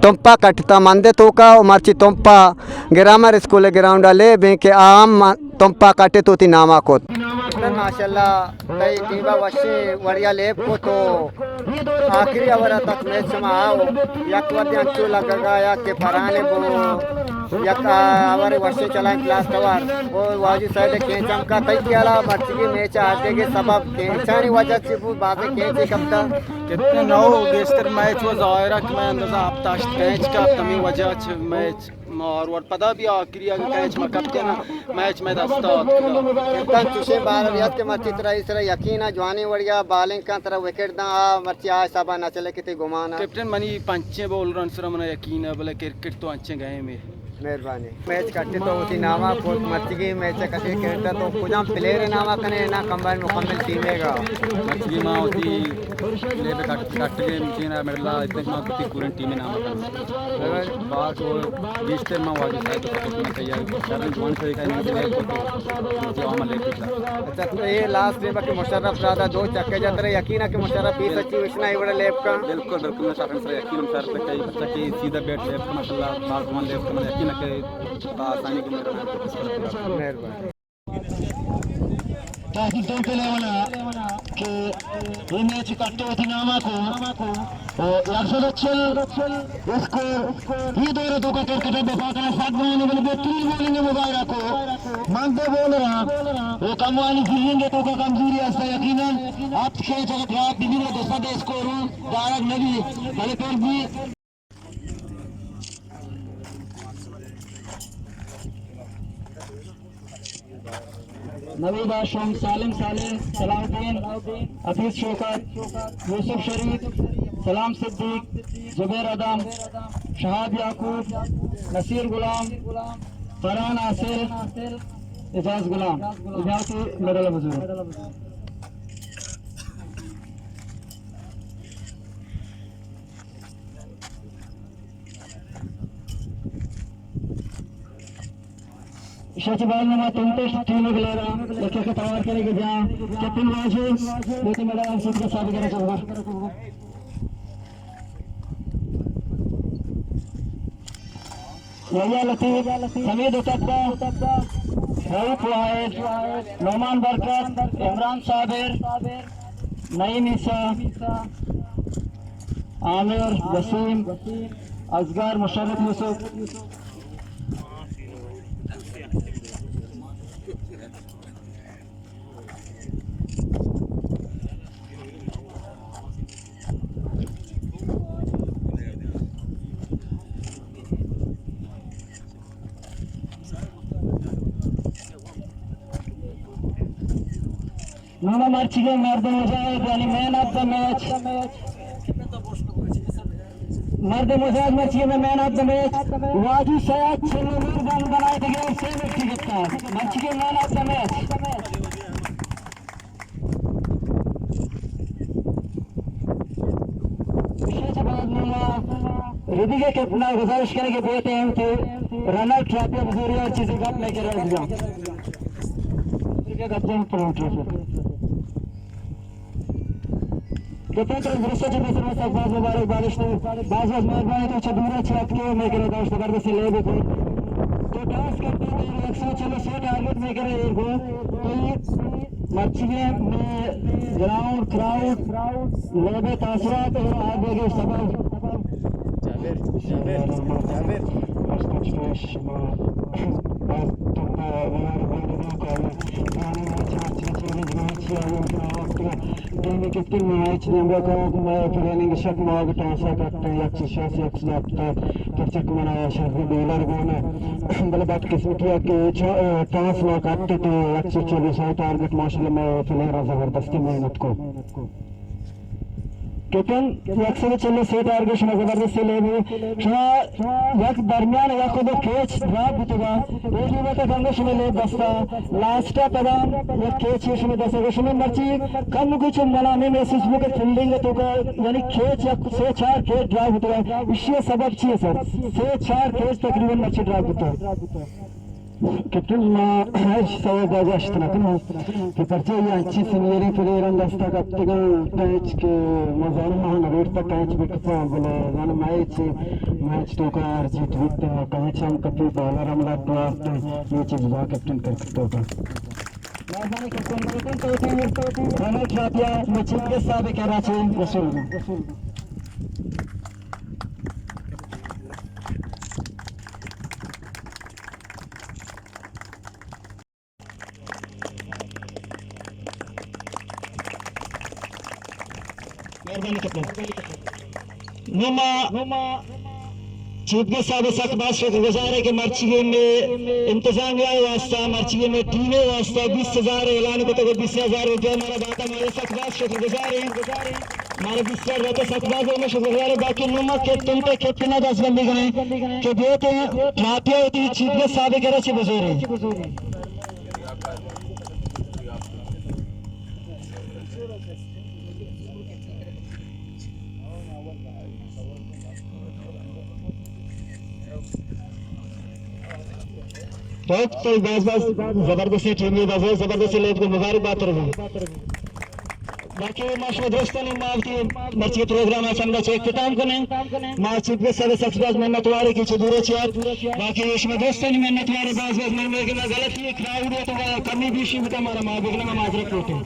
تمپ ءَ کٹتا مند ءِ توکا و مرچی تمپ ءَ گرامر اسکول ءِ گراؤنڈ ءَ لیب ایں کہ آ ہم تمپ ءَ کٹت وتی نام ءَ کت۔ ماشاءاللہ، تئی ٹیم ءَ وشیں وڑیا لیب کت و آخری اوور ءَ تک میچ شما آؤ، یک وھدے انچو لگگا یا کہ پرانے بو، یک اوور وشیں چلائیں لاسٹ اوور، او واجو سید کینچ ہم کا۔ تئی خیال ءَ مرچیگیں میچ ءِ ہار دیگ ءِ سبب کینچانی وجہ چی بو؟ بازیں کینچے کپتا۔ کپتن نو، گیشتر میچ و ظاہر ءَ کہ مئے اندازہ ہپت ہشت کینچ کپت، ہمے وجہ چہ میچ مارور پدا بھی آخری اگہ کیچ مہ کپتیں نا، میچ مئے دست ءَ آتکگ۔ کپتن چوشیں بال بیات کہ مرچی ترا اے سرا یقین ءَ جوانیں وڑیا بالنگ کن، ترا وکٹ داں، آ مرچی آ حساب ءَ نہ چلے کہ تئی گمان ءَ۔ کپٹن منی پنچیں بولرانی سرا منا یقین ءَ، بلے کرکٹ تو انچیں گیم ءَ۔ مہربانی۔ میچ کٹے تو وتی نام ءَ کت، مرچیگیں میچ ءَ کسے کرکٹ تو کجام پلیئر ءِ نام ءَ کنے نا کمبائن مکمل ٹیم ءِ گا؟ مرچیگیں ما وتی لیب کٹ، کٹگیں مچین ءَ مڈل ءَ اتنت ما وتی پوریں ٹیم ءِ نام ءَ کن۔ باز و گیشتر ما واجہ صاحب ءِ سپورٹ ءَ تیار، شریں جوان طریقہ ءَ انہوں نے لیب کت، وتی عام لیب کت۔ اچھا، تو اے لاسٹ لیب کہ مشرف زیادہ دو چکے جا، ترا یقین ہے کہ مشرف بیس اچھی وشنا اے وڑا لیب کا؟ بالکل، بالکل، مشرف سر یقین، مشرف کہ بچہ کہ سیدھا بیٹ لیب کا، ماشاءاللہ، باز جوان لیب کا، من یقین ہے کہ با آسانی کو میرا نام۔ مہربانی۔ تحصیل تمپ ءِ لیول ءَ کہ اے میچ کٹے وتی نام ءَ کو، او یک سد و چل اسکور۔ اے دور ءِ توکا کرکٹ ءِ دفاع کنگ سک گران اِنت، بلے بہترین بولنگ ءِ مظاہرہ کو مند ءِ بولر ءَ، او کموانی فیلڈنگ ءِ توکا کمزوری است یقیناً۔ ہپت کیچ اگاں ڈراپ بہ بیت گڑا دو سد اسکور دارگ نہ بیت، بلے پھر بھی۔ نوید ہاشم، سالم صالح، صلاح الدین، حفیظ شوکت، یوسف شریف، سلام صدیق، زبیر ادم، شہاب یعقوب، نصیر غلام، فرحان حاصل، اعجاز غلام، اعجاز کی میڈل بزرگ۔ ایشی چہ بعد ما تنتش ٹیم ءِ پلیئر ءَ یک یک توار کنگ ءَ بیاں۔ کیپٹن واجد، لوٹی میڈل ہم سیٹ کے ساتھ کرے چلو۔ یحییٰ لطیف، حمید اتبا، رؤف واحد، نعمان برکت، عمران صابر، نعیم عیسی، عامر، وسیم، اصغر، مشرف یوسف۔ نوں مرچیگیں مردم مجاہد، یعنی مین آف دا میچ۔ مردم مجاہد مرچیگیں مین آف دا میچ۔ واجو سید چلو نور بان بنائے دگہ سے وکٹ گپتا۔ مرچیگیں مین آف دا میچ۔ ایشی چہ بعد ما ردیگہ کیپٹن ءَ گزارش کنیں کہ بے ٹائم تھی رنر ٹرافی بزوری اور چیزیں گپ نہ کرے دیا۔ گپ جن پروٹر۔ کیپٹن ترا درستاں چہ پیسر ءَ سک باز مبارک بات اشتہ۔ باز باز مہربانی تو چہ دور ءَ چہ اتکے مئے کرا داشت زبردست لیب کو۔ تو ٹاس کپتہ تو یک سو چل ءُ سے ٹارگٹ مئے کرا ایر کو۔ تو مرچیگیں مئے گراؤنڈ کراؤڈ لیب ءِ تاثرات اور آگے کے سبب۔ جابر، جابر، جابر۔ ٹیم ءِ کپٹن ما ہچ نیمگا کاوک، ما پلاننگ شک ما ٹاس ءَ کپت، یک سو شست، یک سو ہپتاد، پرچہ کہ منا شرف ڈالر گون ءَ۔ بلے بدقسمتی ءَ کہ چا-، ٹاس ما کپت تو یک سو چل ءُ سے ٹارگٹ ماشاءاللہ مئے پلیئر ءَ زبردستی محنت کو۔ کیپٹن، یک سد ءُ چل ءُ سے ٹارگٹ شما زبردست لیب ءَ۔ شما یک درمیان یک ءُ دو کیچ ڈراپ بوتگ ءَ۔ اے ٹیم ءَ تک انگت شمئے لیب بستہ۔ لاسٹ ءَ پدا یک کیچ شمئے دست ءَ۔ شمئے مرچی کم کہ چو منا ہمے محسوس بو کہ فیلڈنگ ءِ توکا یعنی کیچ یک سے چار کیچ ڈراپ بوتگ ءَ۔ ایشی ءِ سبب چی اِنت سر؟ سے چار کیچ تقریباً مرچی ڈراپ بوتگ۔ کیپٹن، ما ہچ سوب ءَ گوشت نہ کناں کہ پرچہ اے انچیں سینئریں پلیئراں دست ءَ کپتگ اَنت، کیچ کہ ما زاناں ما نہ لوٹتگ کیچ بہ کپاں، بلے زاناں میچ، میچ توکا ہار جیت بیت، کیچ ہم کپی، بالر ہم لٹ وارت، اے چیز با کیپٹن کرکٹ توکا۔ مہربانی کیپٹن، کیپٹن تو ٹیم، ٹیم رنر ٹرافی ءَ مئے چیف گیسٹ صاحب ءِ کرا چہ وصول۔ مہربانی کپتان۔ نوں ما چیف گیسٹ صاحب ءِ سک باز شکر گزار ایں کہ مرچیگیں مئے انتظامیہ ءِ واستہ، مرچیگیں مئے ٹیم ءِ واستہ بیست ہزار اعلان کتگ ءُ بیست ہزار روپیہ مارا داتگ، ما سک باز شکر گزار ایں۔ مارا بیست ہزار داتگ، سک باز ما شکر گزار ایں۔ باقی نوں ما کیپٹن ءَ، کیپٹن ءَ دست بندی کنیں کہ بے ٹائم ٹرافی ءَ وتی چیف گیسٹ صاحب ءِ کرا چہ بزوریں۔ تو باز باز زبردستیں ٹیم ءَ، باز زبردستیں لیب کو، مبارک بات ترا۔ باقی ما شما دوستانی، ما وتی مرچی پروگرام ءَ چمدا چہ اختتام کنیں۔ ما چیف گیسٹ صاحب ءِ سک باز منت وار ایں کہ چہ دور ءَ چہ آت۔ باقی شما دوستانی منت وار ایں، باز باز من کہ ما غلطی کراؤڈ ءَ تو کمی بیشی بوتا، مارا معاف بکناں، ما معذرت لوٹیں۔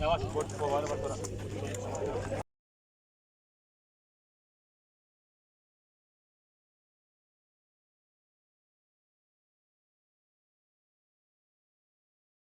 یواش، بوٹ کو وارے بوٹ کرا.